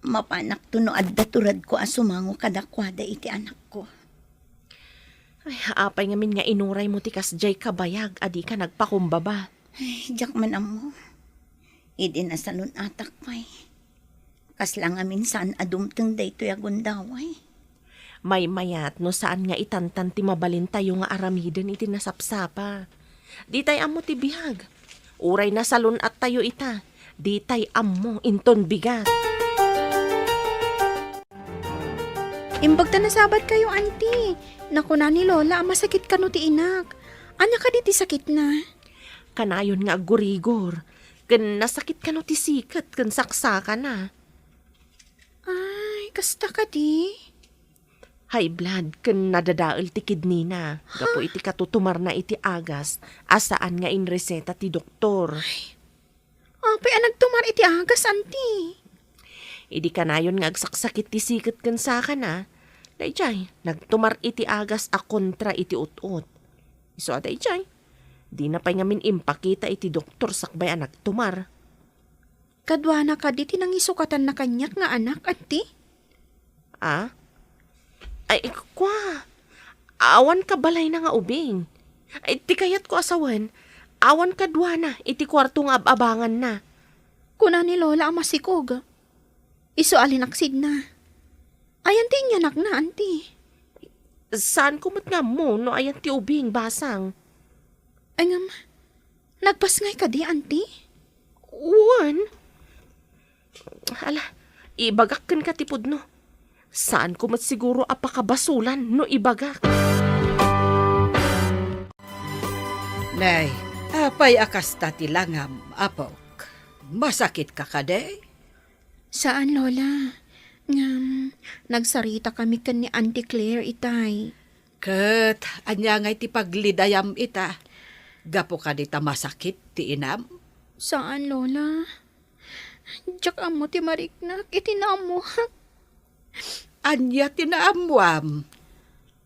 Mapanakto no adda turedko a sumango kadakuada iti anakko. Ay, apay ngamin nga inuraymo ti kasdiay kabayag a dika nagpakumbaba? Ay, diak man ammo. Idi nasalun-atak pay, kasla ngamin saan a dumteng daytoy a gundaway. Maymayat no saan nga itantan ti mabalintayo nga aramiden iti nasapsapa. Ditay ammo ti biag. Uray nasalun-attayo ita, ditay ammo inton bigat. Imbag ta nasabat kayo, Auntie. Nakuna ni Lola a masakit kano ti inak. Ania kadi ti sakitna? Kanayon nga aggurigor, ken nasakit kano ti siket ken saksakana. Ay, kasta kadi? High blood ken nadadael ti kidney na gapu iti katutumarna iti agas a saan nga inreseta ti doktor. Apay a nagtumar iti agas, anti? Idi kanayon nga agsaksakit ti siket ken sakana, daydiay, nagtumar iti agas a kontra iti ut-ot. Isu a daydiay, dina pay ngamin impakita iti doktor sakbay a nagtumar. Kaduana kadi ti nangisukatanna kaniak nga anak, anti? A? Ay, kua, awan kabalayna nga ubing. Ay, ti kayatko a sawen, awan kaduana iti kuarto nga ab-abanganna. Kuna ni Lola a masikog. Isu a linaksidna. Ayan ti inyanakna, anti? Saanko met nga ammo no ayan ti ubing, basang. Ay ngem, nagpasngay kadi, anti? Wen. Ala, ibagak kenka ti pudno. Saanko met siguro a pakabasulan no ibagak. Nay, apay a kasta ti langam, apok? Masakitka kadi? Saan, Lola. Ngem, nagsaritakami ken ni Auntie Claire itay. Ket ania ngay ti paglidayam ita? Gapu kadi ta masakit ti inam? Saan, Lola. Diak ammo ti mariknak iti naammoak. Ania ti naammoam?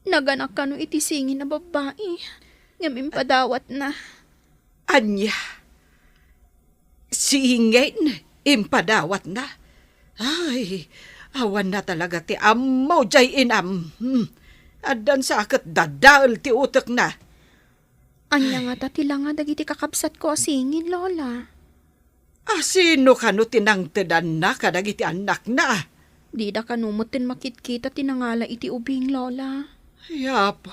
Naganak kano iti singin a babbai, ngem impadawatna. Ania? Singin? Impadawatna? Ay, awanna talaga ti ammo jay inam. Hmm. Addan sa ket dadael ti utekna. Ania ngata ti langa dagiti kakabsatko a singin, Lola? A sino kano ti nangtedanna kadagiti annakna? Dida kano metten makitkita ti nangala iti ubing, Lola. Ay, Apo,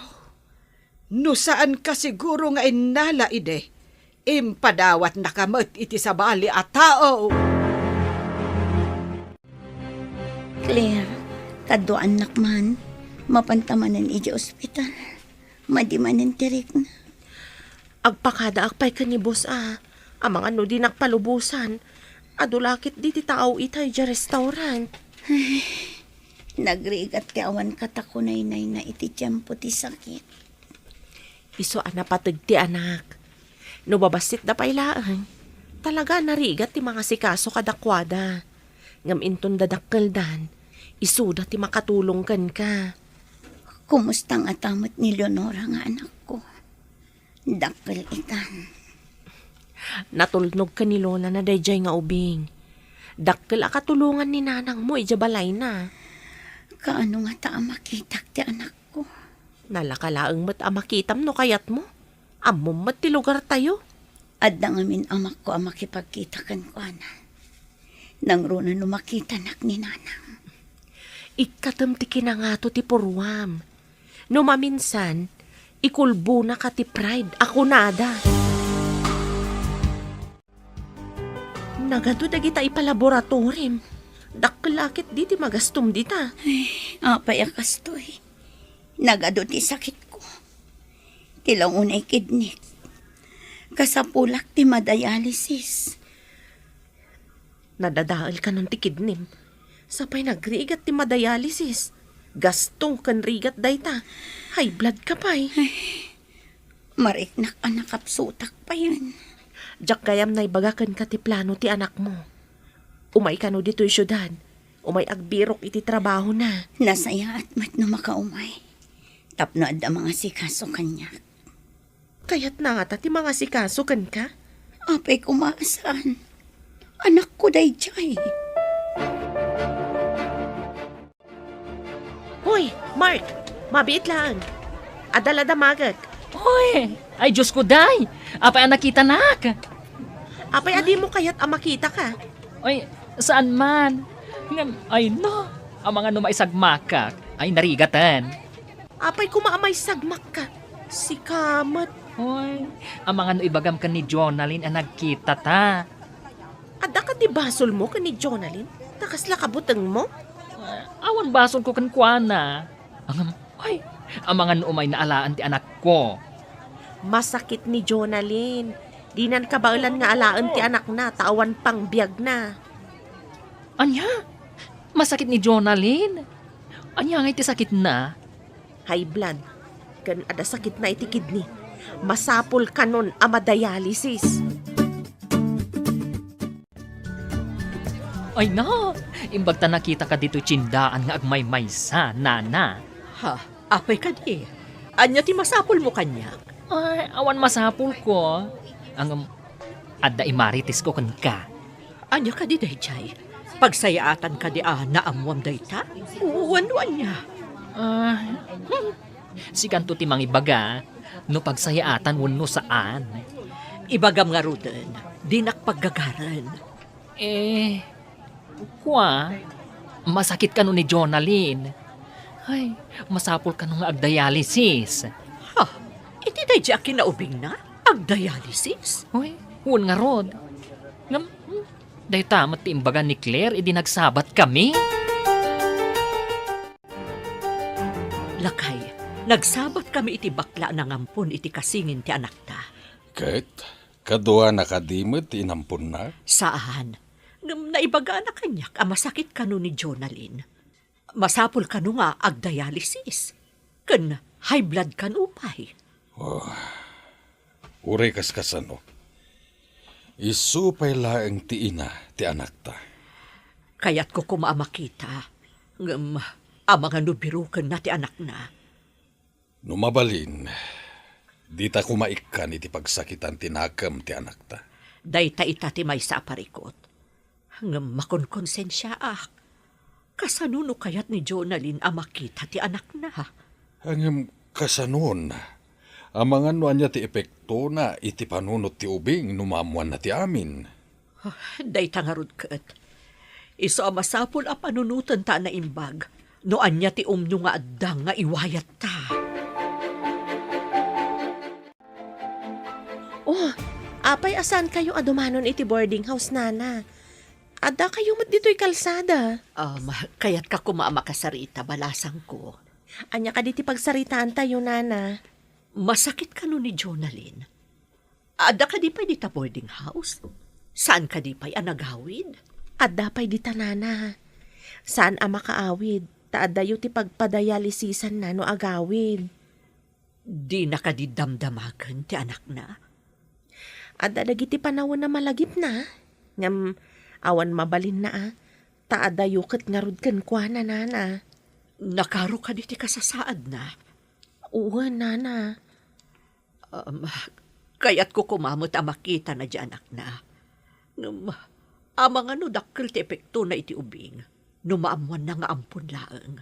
no saanka siguro nga innala idi, impadawatnaka met iti sabali a tao. Claire, kaduaannak man, mapanta manen iti ospital. Madi manen ti rikna. Agpakadaak pay ken ni Boss a, amangan no dinak palubosan. Adu la ket diti tao itay idiay restaurant. Ay, nagrigat ti awan katakunaynayna iti tiempo ti sakit. Isu a napateg ti anak. No babassitda pay laeng, talaga a narigat ti mangasikaso kadakuada. Ngem inton dadakkeldan, isuda ti makatulong kenka. Kumusta ngata met ni Leonora nga anakko? Dakkel itan. Natulnog ken ni Lola na daydiay nga ubing. Dakkel a katulongan ni nanangmo idiay balayna. Kaano ngata a makitak ti anakko? Nalaka laeng met a makitam no kayatmo. Ammom met ti lugartayo. Adda ngamin amakko a makipagkita kenkuana. Nangruna no makitanak ni nanang. Ikkatem ti kinangato ti purruam. No maminsan, ikulbonaka ti pride a kunada. Nagadu dagita ipalaboratorim. Dakkel a ket dita magastom dita. Ay, apay a kastoy. Nagadu ti sakitko. Ti launay kidnik. Kasapulak ti madialysis. Nadadael kanon ti kidnim. Sapay nagrigat ti madialysis. Gasto ken rigat dayta. High blood ka pay. Ay, mariknak a nakapsutak payen. Diak gayam naibaga kenka ti plano ti anakmo. Umay kano ditoy siudad. Umay agbirok iti trabahona. Nasayaat met no makaumay. Tapno adda mangasikaso kaniak. Kayatna ngata ti mangasikaso kenka? Apay koma a saan. Anakko daydiay. Hoy, Mark! Mabiit laeng. Adda la damagek. Hoy! Ay, Diosko, day! Apay a nakitanak? Apay a dimo kayat a makitaka? Ay, saan man. Ngem, ay no, amangan no maisagmakak. Ay, narigaten. Apay koma a maisagmakka? Sika met. Hoy, amangan no ibagam ken ni Jonalyn a nagkitata. Adda kadi basolmo ken ni Jonalyn? Ta kasla kabutengmo? Ah, awan basolko kenkuana. Ngem, hoy, amangan no umayna alaen ti anakko. Masakit ni Jonalyn. Dinan kabaelan nga alaen ti anakna ta awan pangbiagna. Ania? Masakit ni Jonalyn? Ania ngay ti sakitna? High blood. Ken adda sakitna iti kidney. Masapul kanon a madialysis. Ay na! Imbag ta nakitaka ditoy tiendaan nga agmaymaysa, nana. Ha? Apay kadi? Ania ti masapulmo kaniak? Ay, awan masapulko. Ngem, adda imaritesko kenka. Ania kadi daydiay? Pagsayaatan kadi a naammoam dayta? Wenno ania? Ah, hmm. Sikanto ti mangibaga no pagsayaatan wenno saan. Ibagam ngaruden, dinak paggagaren. Eh, kua, masakit kano ni Jonalyn. Ay, masapul kano nga agdialysis. Ha? Iti daydiay a kinaubingna? Agdialysis? Uy, wen ngarud. Ngem, hmm, dayta met ti imbaga ni Claire idi nagsabatkami. Lakay, nagsabatkami iti bakla a nangampon iti kasingin ti anakta. Ket, kaduana kadi met ti inamponna? Saan. Ngem naibagana kaniak a masakit kano ni Jonalyn. Masapul kano nga agdialysis. Ken high blood kano pay. Oh, uray kaskasano. Isu pay laeng ti ina ti anakta. Kayatko koma a makita, ngem amangan no birokenna ti anakna. No mabalin, dita koma ikkan iti pagsakitan ti nakem ti anakta. Dayta ita ti maysa a parikut. Ngem makonkonsensiaak. Kasano no kayat ni Jonalyn a makita ti anakna? Ngem kasanon? Amangan no ania ti epektona iti panunot ti ubing no maammoanna ti amin? Ah, dayta ngarud ket. Isu a masapul a panunotenta a naimbag no ania ti umno nga adda nga iwayatta. Oh, apay a saankayo a dumanon iti boarding house, nana? Addakayo met ditoy kalsada. Um, kayatka koma a makasarita, balasangko. Ania kadi ti pagsaritaantayo, nana? Masakit kano ni Jonalyn? Adda kadi pay dita boarding house? Saan kadi pay a nagawid? Adda pay dita, nana. Saan a makaawid, ta addayo ti pagpadialysisanna no agawid. Dina kadi damdamagen ti anakna? Adda dagiti panawen a malagipna, ngem awan mabalinna a, ta adayo ket ngarud kenkuana, nana. Nakaro kadi ti kasasaadna? Wen, nana. Um, kayatko koma met a makitana diay anakna. Ngem, amangan no dakkel ti epektona iti ubing no maammoanna nga ampon laeng.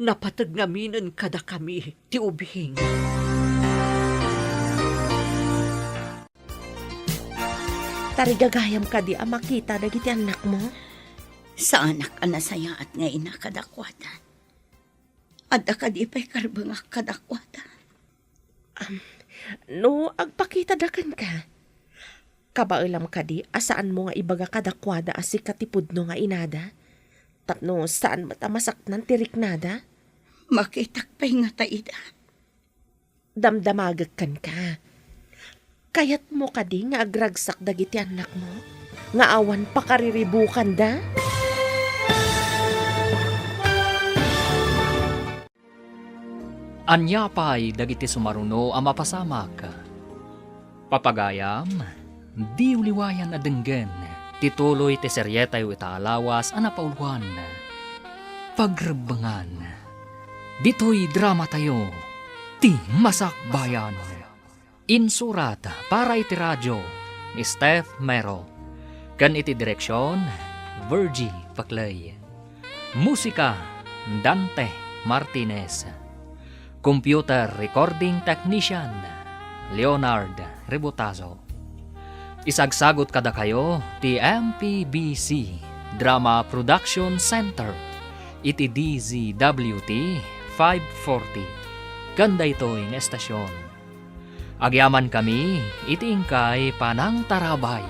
Napateg ngaminen kadakami ti ubing. Tarigagayam kadi a makita dagiti annakmo? Saanak a nasayaat nga ina kadakuada. Adda kadi pay karbengak kadakuada? Am, no agpakita da kenka, kabaelam kadi a saanmo nga ibaga kadakuada a sika ti pudno nga inada? Tapno saan met a masaknan ti riknada? Makitak pay ngata ida. Damdamagek kenka. Kayatmo kadi nga agragsak dagiti annakmo nga awan pakariribukanda? Ania pay dagiti sumaruno a mapasamak? Papagayam, diyo liwayan a denggen ti tuloy ti serietayo ita a lawas a napauluan, Pagrebbengan. Ditoy dramatayo, Ti Masakbayan. Insurat para iti radio ni Steph Mero ken iti direksion, Virgie Paclay. Musika, Dante Martinez. Computer recording technician, Leonard Rebotazo. Isagsagot kadakayo ti M P B C Drama Production Center iti D Z W T five forty ken daytoy nga estasion. Agyamankami iti inkay panangtarabay.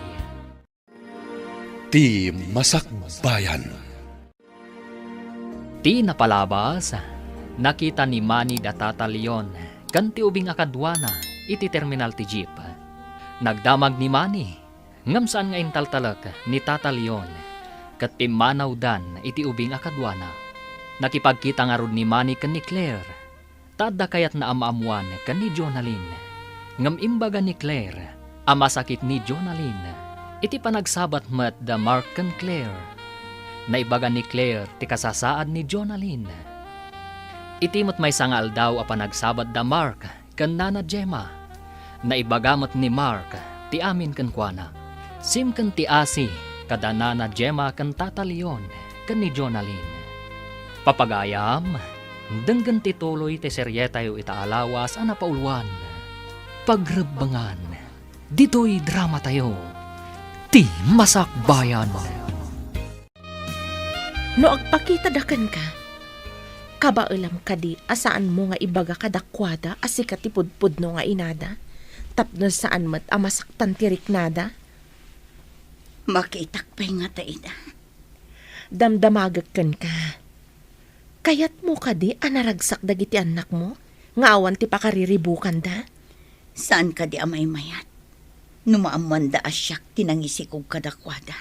Ti Masakbayan. Ti napalabas, nakita ni Manny da Tata Leon ken ti ubing a kaduana iti terminal ti jeep. Nagdamag ni Manny, ngem saan nga intaltalek ni Tata Leon ket pimmanawdan iti ubing a kaduana. Nakipagkita ngarud ni Manny ken ni Claire, ta adda kayatna a maammoan ken ni Jonalyn. Ngem imbaga ni Claire a masakit ni Jonalyn iti panagsabat met da Mark ken Claire. Naibaga ni Claire ti kasasaad ni Jonalyn. Iti met maysa nga aldaw a panagsabat da Mark ken Nana Gemma, naibaga met ni Mark ti amin kenkuana. Sim ken ti asi kada Nana Gemma ken Tata Leon ken ni Jonalyn. Papagayam, denggen ti tuloy ti serietayo ita a lawas a napauluan, Pagrebbengan. Ditoy dramatayo, Ti Masakbayan. No agpakita da kenka, kabaelam kadi a saanmo nga ibaga kadakuada a sika ti pudpudno nga inada, tapno saan met a masaktan ti riknada? Makitak pay ngata ida. Damdamagek kenka. Kayatmo kadi a naragsak dagiti annakmo nga awan ti pakariribukanda? Saan kadi a maymayat no maammoanda a siak ti nangisikog kadakuada,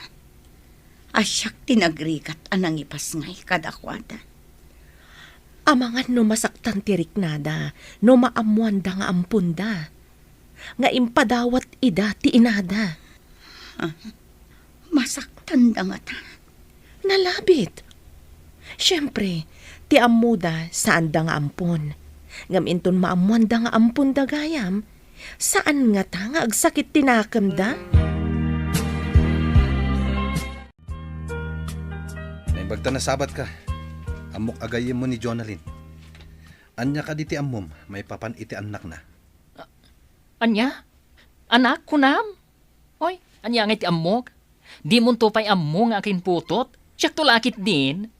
a siak ti nagrigat a nangipasngay kadakuada? Amangan no masaktan ti riknada no maammoanda nga amponda nga impadawat ida ti inada. Ah, masaktanda ngata? Nalabit. Siempre, ti ammoda, saanda nga ampon. Ngem inton maammoanda nga amponda gayam, saan ngata nga agsakit ti nakemda? Naimbag ta nasabatka. Ammok a gayyemmo ni Jonalyn. Ania kadi ti ammom maipapan iti annakna? Ania? Anak, kunam? Oy, ania ngay ti ammok? Dimonto pay ammo nga akinputot? Siakto la ketdin.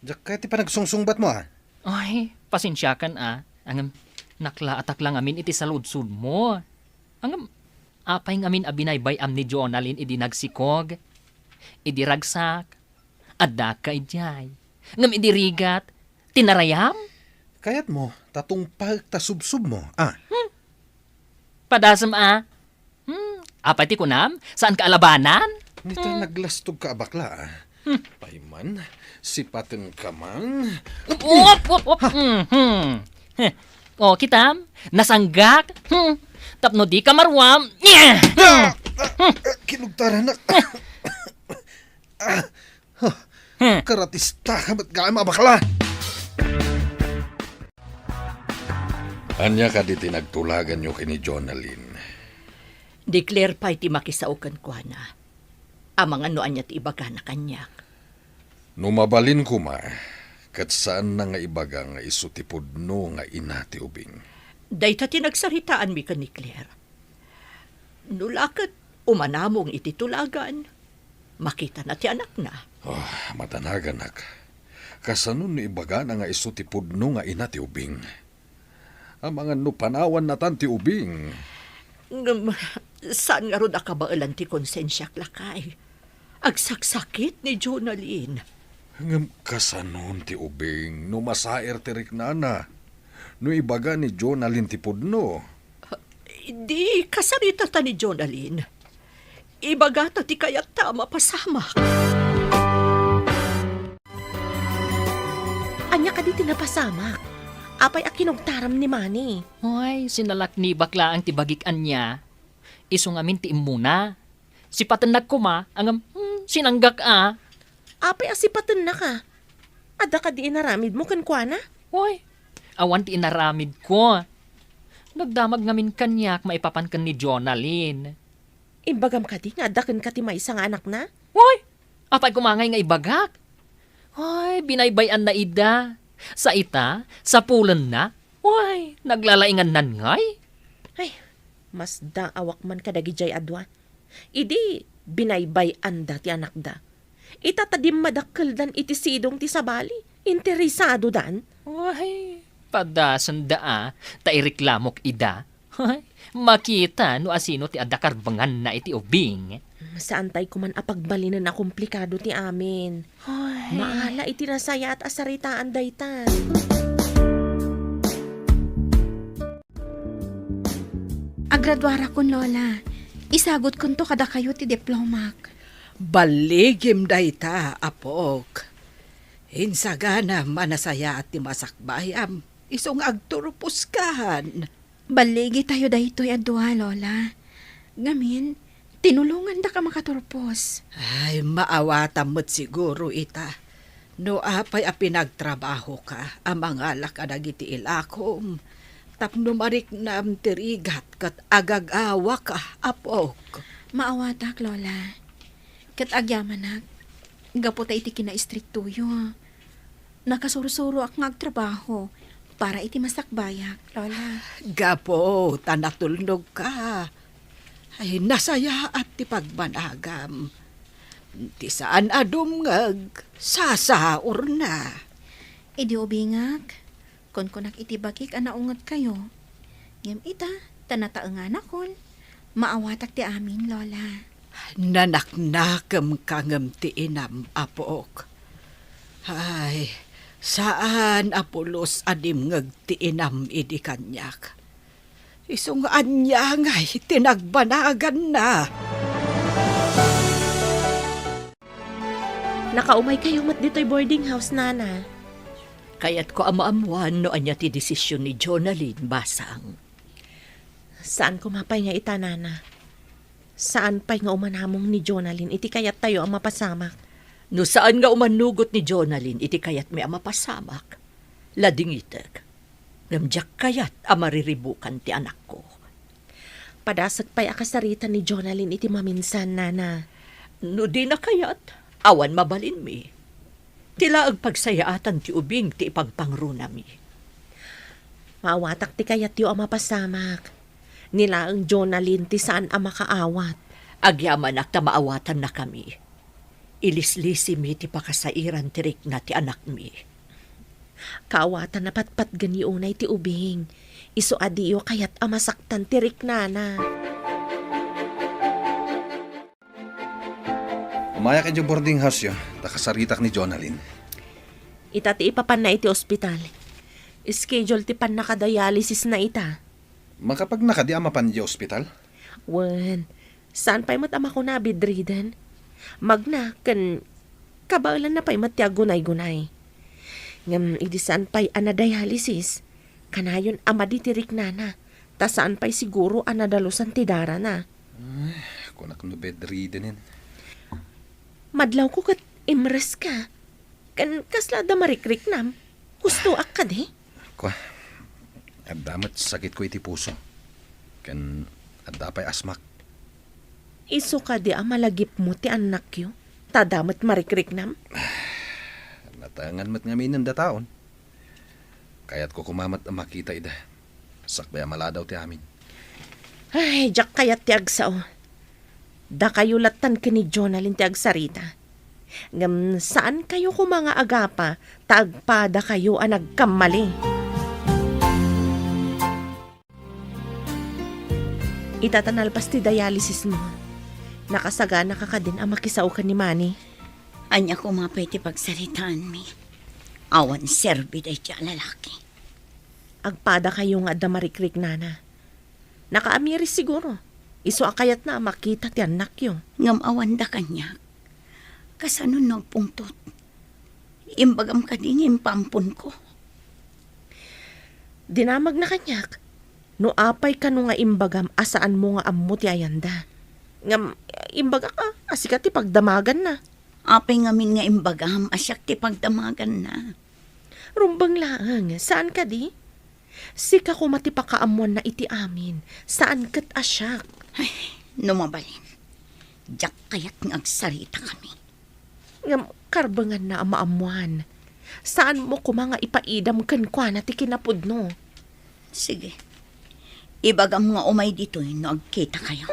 Diak kayat ti panagsungsungbatmo, a. Ay, pasensiakan, a. Ngem, naklaatak la ngamin iti saludsodmo. Ngem, apay ngamin a binaybay-am ni Jonalyn idi nagsikog? Idi ragsak? Addak idiay. Ngem idi rigat, tinarayam? Kayatmo ta tungpaek ta subsubmo, a? Hmm. Padasem, a? Hmm. Apay ti kunam? Saanka a labanan? Nita, hmm, naglastogka a bakla, a. Hmm. Pay man, sipatenka man. Op, op, op. Ha? Mhm. Heh. O, kitam? Nasanggak? Hmm. Tapno dika maruam. Ah! Ah! Ah! Kinugtaranak. Ah! Huh. Hmm. Karatistaka met gayam a bakla. Ania kadi ti nagtulaganyo ken ni Jonalyn? Ni Claire pay ti makisao kenkuana. Amangan no ania ti ibagana kaniak. No mabalin koma, ket saanna nga ibaga nga isu ti pudno nga ina ti ubing. Dayta ti nagsaritaanmi ken ni Claire. No la ket umanamong iti tulagan, makitana ti anakna. Oh, madanaganak. Kasano no ibagana nga isu ti pudno nga ina ti ubing? Amangan no panawanna tan ti ubing. Ngem, saan ngarud a kabaelan ti konsensiak, lakay. Agsaksakit ni Jonalyn. Ngem kasanon ti ubing no masair ti riknana? No ibaga ni Jonalyn ti pudno? Di kasaritata ni Jonalyn. Ibagata ti kayatta a mapasamak. Ania kadi ti napasamak? Apay a kinugtaram ni Manny? Ay, sinalaknibak laeng ti bagik ania. Isu ngamin ti immuna. Sipatennak koma, ngem, hmm, sinanggak a. Apay a sipatennaka? Adda kadi inaramidmo kenkuana? Oy, awan ti inaramidko. Nagdamag ngamin kaniak maipapan ken ni Jonalyn. Imbagam kadi nga adda kenka ti maysa nga anakna? Oy, apay koma ngay nga ibagak? Oy, binaybay-anna ida. Sa ita, sapulenna. Oy, naglalaingannan ngay. Ay, masdaawak man kadagidiay a dua. Idi binaybay-anda ti anakda, ita ta dimmadakkeldan iti sidong ti sabali, interesadodan. Ay, padasenda a, ta ireklamok ida. Ay, makita no asino ti adda karbenganna iti ubing. Saan tay koman a pagbalinen a komplikado ti amin. Ay. Maala iti nasayaat a saritaan dayta. Agraduarakon, Lola. Isagutkonto kadakayo ti diplomak. Balligim dayta, apok. Insaganam a nasayaat ti masakbayam, isu nga agturposkan. Balligitayo daytoy a dua, Lola. Ngamin, tinulongandaka makaturpos. Ay, maawatam met siguro ita. No apay a pinagtrabahoka a mangala kadagiti ilakom, tapno mariknam ti rigat ket agagawaka, apok. Maawatak, Lola. Ket agyamanak, gapu ta iti kinaistriktoyo, nakasursuroak nga agtrabaho para iti masakbayak, Lola. Gapu ta natulnogka. Ay, nasayaat ti pagbanagam. Ti saan a dumngeg, sasaurna. Idi ubingak, kunkunak iti bagik a naungetkayo. Ngem ita, ta nataenganakon, maawatak ti amin, Lola. Nanaknakemka ngem ti inam, apok. Ay, saan a pulos a dimngeg ti inam idi kaniak. Isu nga ania ngay ti nagbanaganna. Nakaumaykayo met ditoy boarding house, Nana. Kayatko a maammoan no ania ti desisyon ni Jonalyn, basang. Saan koma pay nga ita, Nana. Saan pay nga umanamong ni Jonalyn iti kayattayo a mapasamak. No saan nga umanugot ni Jonalyn iti kayatmi a mapasamak, ladingitek. Ngem diak kayat a mariribukan ti anakko. Padasek pay a kasarita ni Jonalyn iti maminsan, Nana. No dina kayat, awan mabalinmi. Ti laeng pagsayaatan ti ubing ti ipagpangrunami. Maawatak ti kayatyo a mapasamak. Ni laeng Jonalyn ti saan a makaawat. Agyamanak ta maawatannakami. Ilislisimi ti pakasairan ti rikna ti anakmi. Kaawatan a patpatgenyo unay ti ubing. Isu a diyo kayat a masaktan ti riknana. Umayak idiay boarding house-yo, ta kasaritak ni Jonalyn. Ita ti ipapanna iti ospital. Schedule ti pannakadialysis-na ita. Makapagna kadi a mapan idiay ospital? Wen, saan pay met a makuna a bedridden. Magna ken kabaelanna pay met ti aggunay-gunay. Ngem idi saan pay a nadialysis, kanayon a madi ti riknana, ta saan pay siguro a nadalusan ti darana. Ay, kunak no bedridden-en. Madlawko ket imreska. Ken kasla adda marikriknam? Hustoak kadi? Kua, adda met sakitko iti puso. Ken adda pay asmak. Isu kadi a malagipmo ti annakyo, ta adda met marikriknam? Natengan met ngamin dataon. Kayatko koma met a makita ida. Sakbay a maladaw ti amin. Ay, diak kayat ti agsao. Dakayo lattan ken ni Jonalyn ti agsarita. Ngem saankayo koma nga agapa ta agpadakayo a nagkammali. Ita ta nalpas ti dialysis-mo, nakasaganaka kadin a makisao ken ni Manny? Ania koma pay ti pagsaritaanmi? Awan serbi dayta a lalaki. Agpadakayo nga adda marikriknana. Nakaamiris siguro. Isu a kayatna a makita ti annakyo. Ngem awanda kaniak. Kasano no agpungtot? Imbagam kadi nga impaamponko? Dinamagna kaniak. No apay kano nga imbagam a saanmo nga ammo ti ayanda. Ngem imbagak a, a sika ti pagdamaganna. Apay ngamin nga imbagam a siak ti pagdamaganna? Rumbeng laeng, saan kadi? Sika koma ti pakaammoanna iti amin, saan ket a siak. Ay, no mabalin, diak kayat nga agsaritakami. Ngem karbenganna a maammoan. Saanmo koma nga ipaidam kenkuana ti kinapudno. Sige. Ibagam nga umay ditoy no agkitakayo.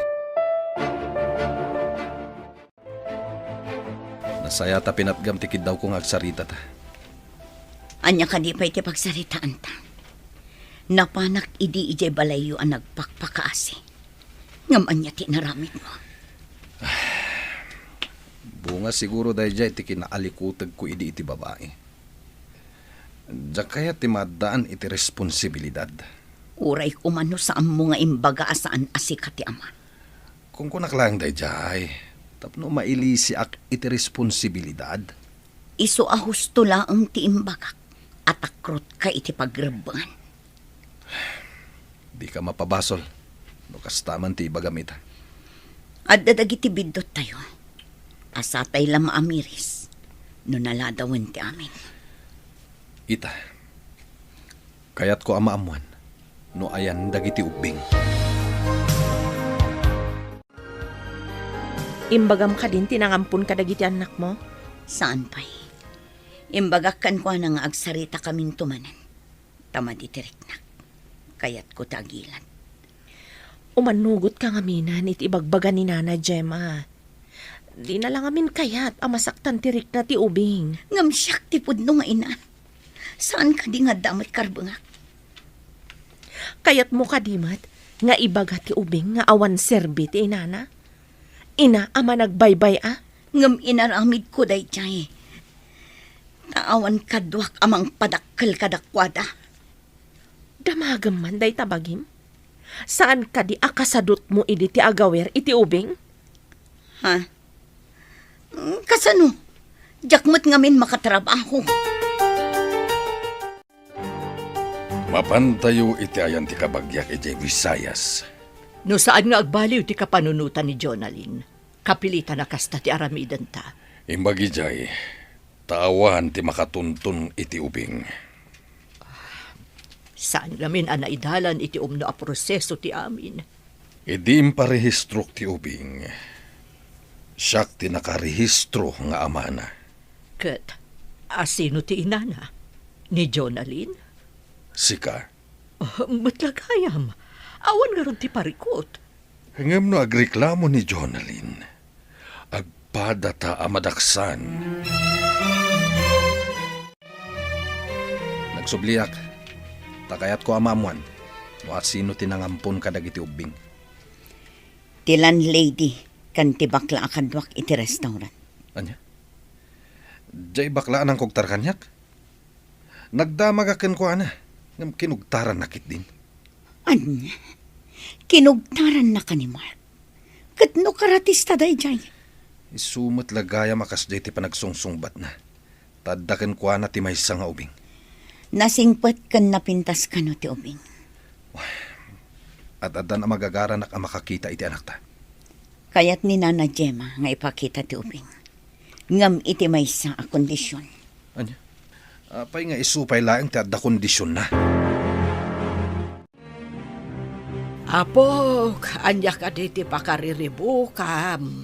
Nasayaat a pinatgam ti kiddawko nga agsaritata. Ania kadi pay ti pagsaritaanta? Napanak idi idiay balayyo a nagpakpakaasi. Ngem ania ti inaramidmo? Bunga siguro daydiay ti kinaalikutegko idi iti babai. Diak kayat ti maaddaan iti responsibilidad. Uray koma no saanmo nga imbaga a saan a sika ti ama. Kunkunak laeng daydiay, tapno mailisiak iti responsibilidad. Isu a husto laeng ti imbagak a takrotka iti pagrebbengan. Dika mapabasol no kasta man ti ibagam ita. Adda dagiti bidduttayo. Asatay la maamiris no naladawen ti amin. Ita, kayatko a maammuan no ayan dagiti ubbing. Imbagam kadin ti nangampon kadagiti annakmo? Saan pay. Imbagak kenkuana nga agsarita kaminto manen. Ta madi ti riknak. Kayatko ti agilad. Umannugotka ngamin iti ibagbaga ni Nana Gemma. Dina la ngamin kayat a masaktan ti rikna ti ubing. Ngem siak ti pudno nga ina. Saan kadi nga adda met karbengak? Kayatmo kadi met nga ibaga ti ubing nga awan serbi ti inana? Ina a managbaybay-a? Ngem inaramidko daydiay. Ta awan kaduak a mangpadakkel kadakuada. Damagem man dayta bagim? Saan kadi a kasadutmo idi ti agawer iti ubing? Ha? Kasano? Diak met ngamin makatrabaho. Mapantayo iti ayan ti kabagiak idiay Visayas. No saan nga agbaliw ti kapanunotan ni Jonalyn, kapilitan a kasta ti aramidenta. Imbag idiay, ta awan ti makatuntun iti ubing. Saan ngamin a naidalan iti umno a proseso ti amin. Idi imparehistrok ti ubing, siak ti nakarehistro nga amana. Ket asino ti inana? Ni Jonalyn? Sika? Ah, met la gayam. Awan ngarud ti parikut. Ngem no agreklamo ni Jonalyn, agpadata a madaksan. Nagsubliak, ta kayatko a maammuan no asino ti nangampon kadagiti ubbing. Ti landlady ken ti bakla a kaduak iti restaurant. Ania? Diay bakla a nangkugtar kaniak? Nagdamagak kenkuana, ngem kinugtaranna ketdin. Ania? Kinugtarannaka ni Mark? Ket no karatista daydiay? Isu met la gayam a kasdiay ti panagsungsungbatna. Ta adda kenkuana ti maysa nga ubing. Nasingpet ken napintas kano ti ubing? Ad-addan a magagaranak a makakita iti anakta. Kayat ni Nana Gemma nga ipakita ti ubing. Ngem iti maysa a kondision. Ania? Apay nga isu pay laeng ti adda kondisionna? Apok, ania kadi ti pakariribukam?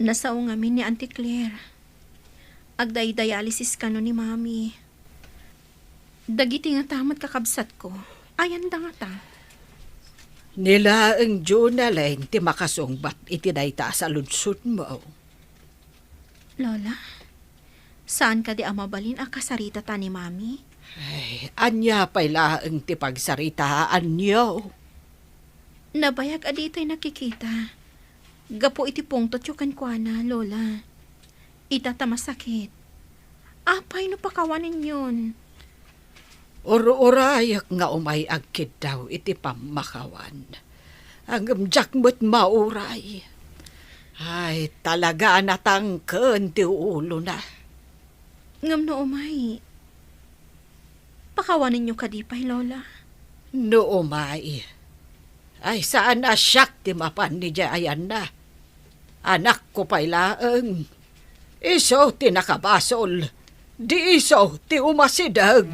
Nasao ngamin ni Auntie Claire. Agdaydialysis kano ni Mami. Dagiti ngata met kakabsatko, ayanda ngata? Ni laeng Jonalyn ti makasungbat iti dayta a saludsodmo. Lola, saan kadi a mabalin a kasaritata ni Mami? Ay, ania pay laeng ti pagsaritaanyo? Nabayag a ditay nakikita. Gapu iti pungtotyo kenkuana, Lola. Ita ta masakit. Apay no pakawanenyon? Ur-urayek nga umay agkiddaw iti pammakawan. Ngem diak met mauray. Ay, talaga a natangken ti ulona. Ngem no umay, pakawanenyo kadi pay, Lola? No umay, ay saan a siak ti mapan idiay ayanna. Anakko pay laeng. Isu ti nakabasol. Di isu ti umasideg.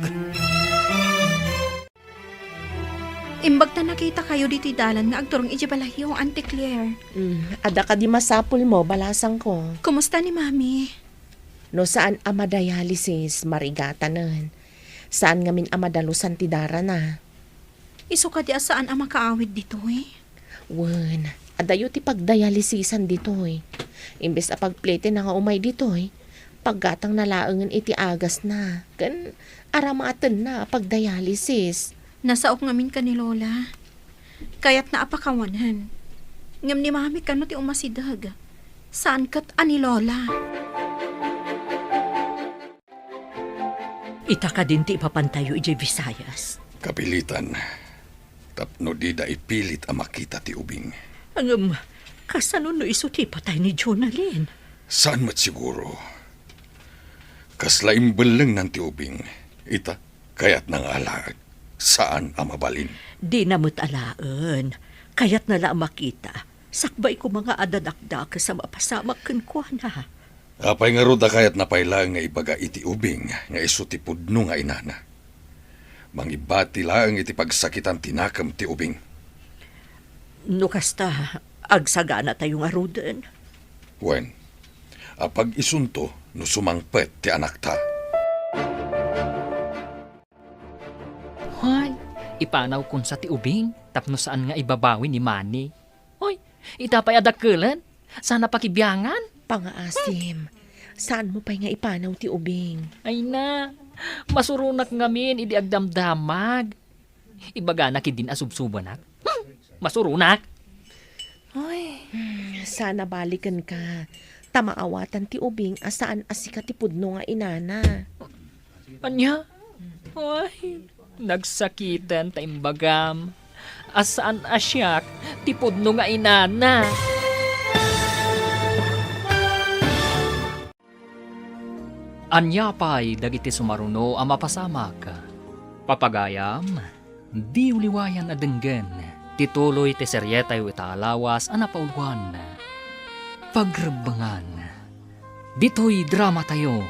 Imbag ta nakitakayo ditoy dalan nga agturong idiay balayyo, Auntie Claire. Mm, adda kadi masapulmo, balasangko? Kumusta ni Mami? No saan a madialysis, marigatanen. Saan ngamin a madalusan ti darana. Isu kadi a saan a makaawid ditoy? Wen, adayo ti pagdialysisan ditoy. Imbes a pagpletenna nga umay ditoy, paggatangna laengen iti agasna, ken aramatenna a pagdialysis. Nasaok ngamin ken ni Lola. Kayatna a pakawanen. Ngem ni Mami kano ti umasideg. Saan ket a ni Lola. Ita kadin ti ipapantayo idiay Visayas? Kapilitan. Tapno dida ipilit a makita ti ubing. Ngem, kasano no isu ti ipatay ni Jonalyn? Saan met siguro. Kasla imbellengnan ti ubing. Ita, kayatna nga alaek. Saan a mabalin. Dina met alaen. Kayatna la a makita. Sakbay koma nga adda dakdakes a mapasamak kenkuana. Apay ngarud a kayatna pay laeng nga ibaga iti ubing nga isu ti pudno nga inana? Mangibbati laeng iti pagsakitan ti nakem ti ubing. No kasta, agsaganatayo ngaruden. Wen, apag-isunto no sumangpet ti anakta. Hoy, ipanawkon sa ti ubing tapno saan nga ibabawi ni Manny. Hoy, ita pay a dakkelen, saan a pakibiangan. Pangaasim, saanmo pay nga ipanaw ti ubing. Ay na, masuronak ngamin idi agdamdamag. Ibaganak idin a subsubanak. Hmm, masuronak. Hoy. Hmm, saan a balikenka. Ta maawatan ti ubing a saan a sika ti pudno nga inana. Ania? Ay, nagsakiten ta imbagam a saan a siak ti pudno nga inana. Ania pay dagiti sumaruno a mapasamak? Papagayam, diyo liwayan a denggen ti tuloy ti serietayo ita a lawas a napauluan, Pagrebbengan. Ditoy dramatayo,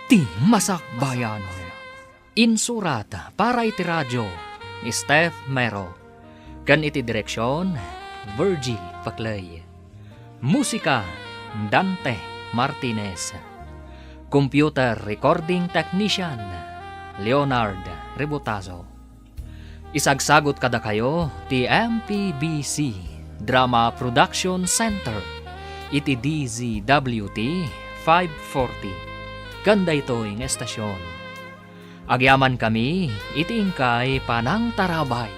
ti Masakbayan. Insurat para iti radio ni Steph Mero, ken iti direksion, Virgie Paclay. Musika, Dante Martinez. Computer recording technician, Leonard Rebotazo. Isagsagot kadakayo ti M P B C Drama Production Center iti D Z W T five forty ken daytoy nga estasion. Agyamankami iti inkay panangtarabay.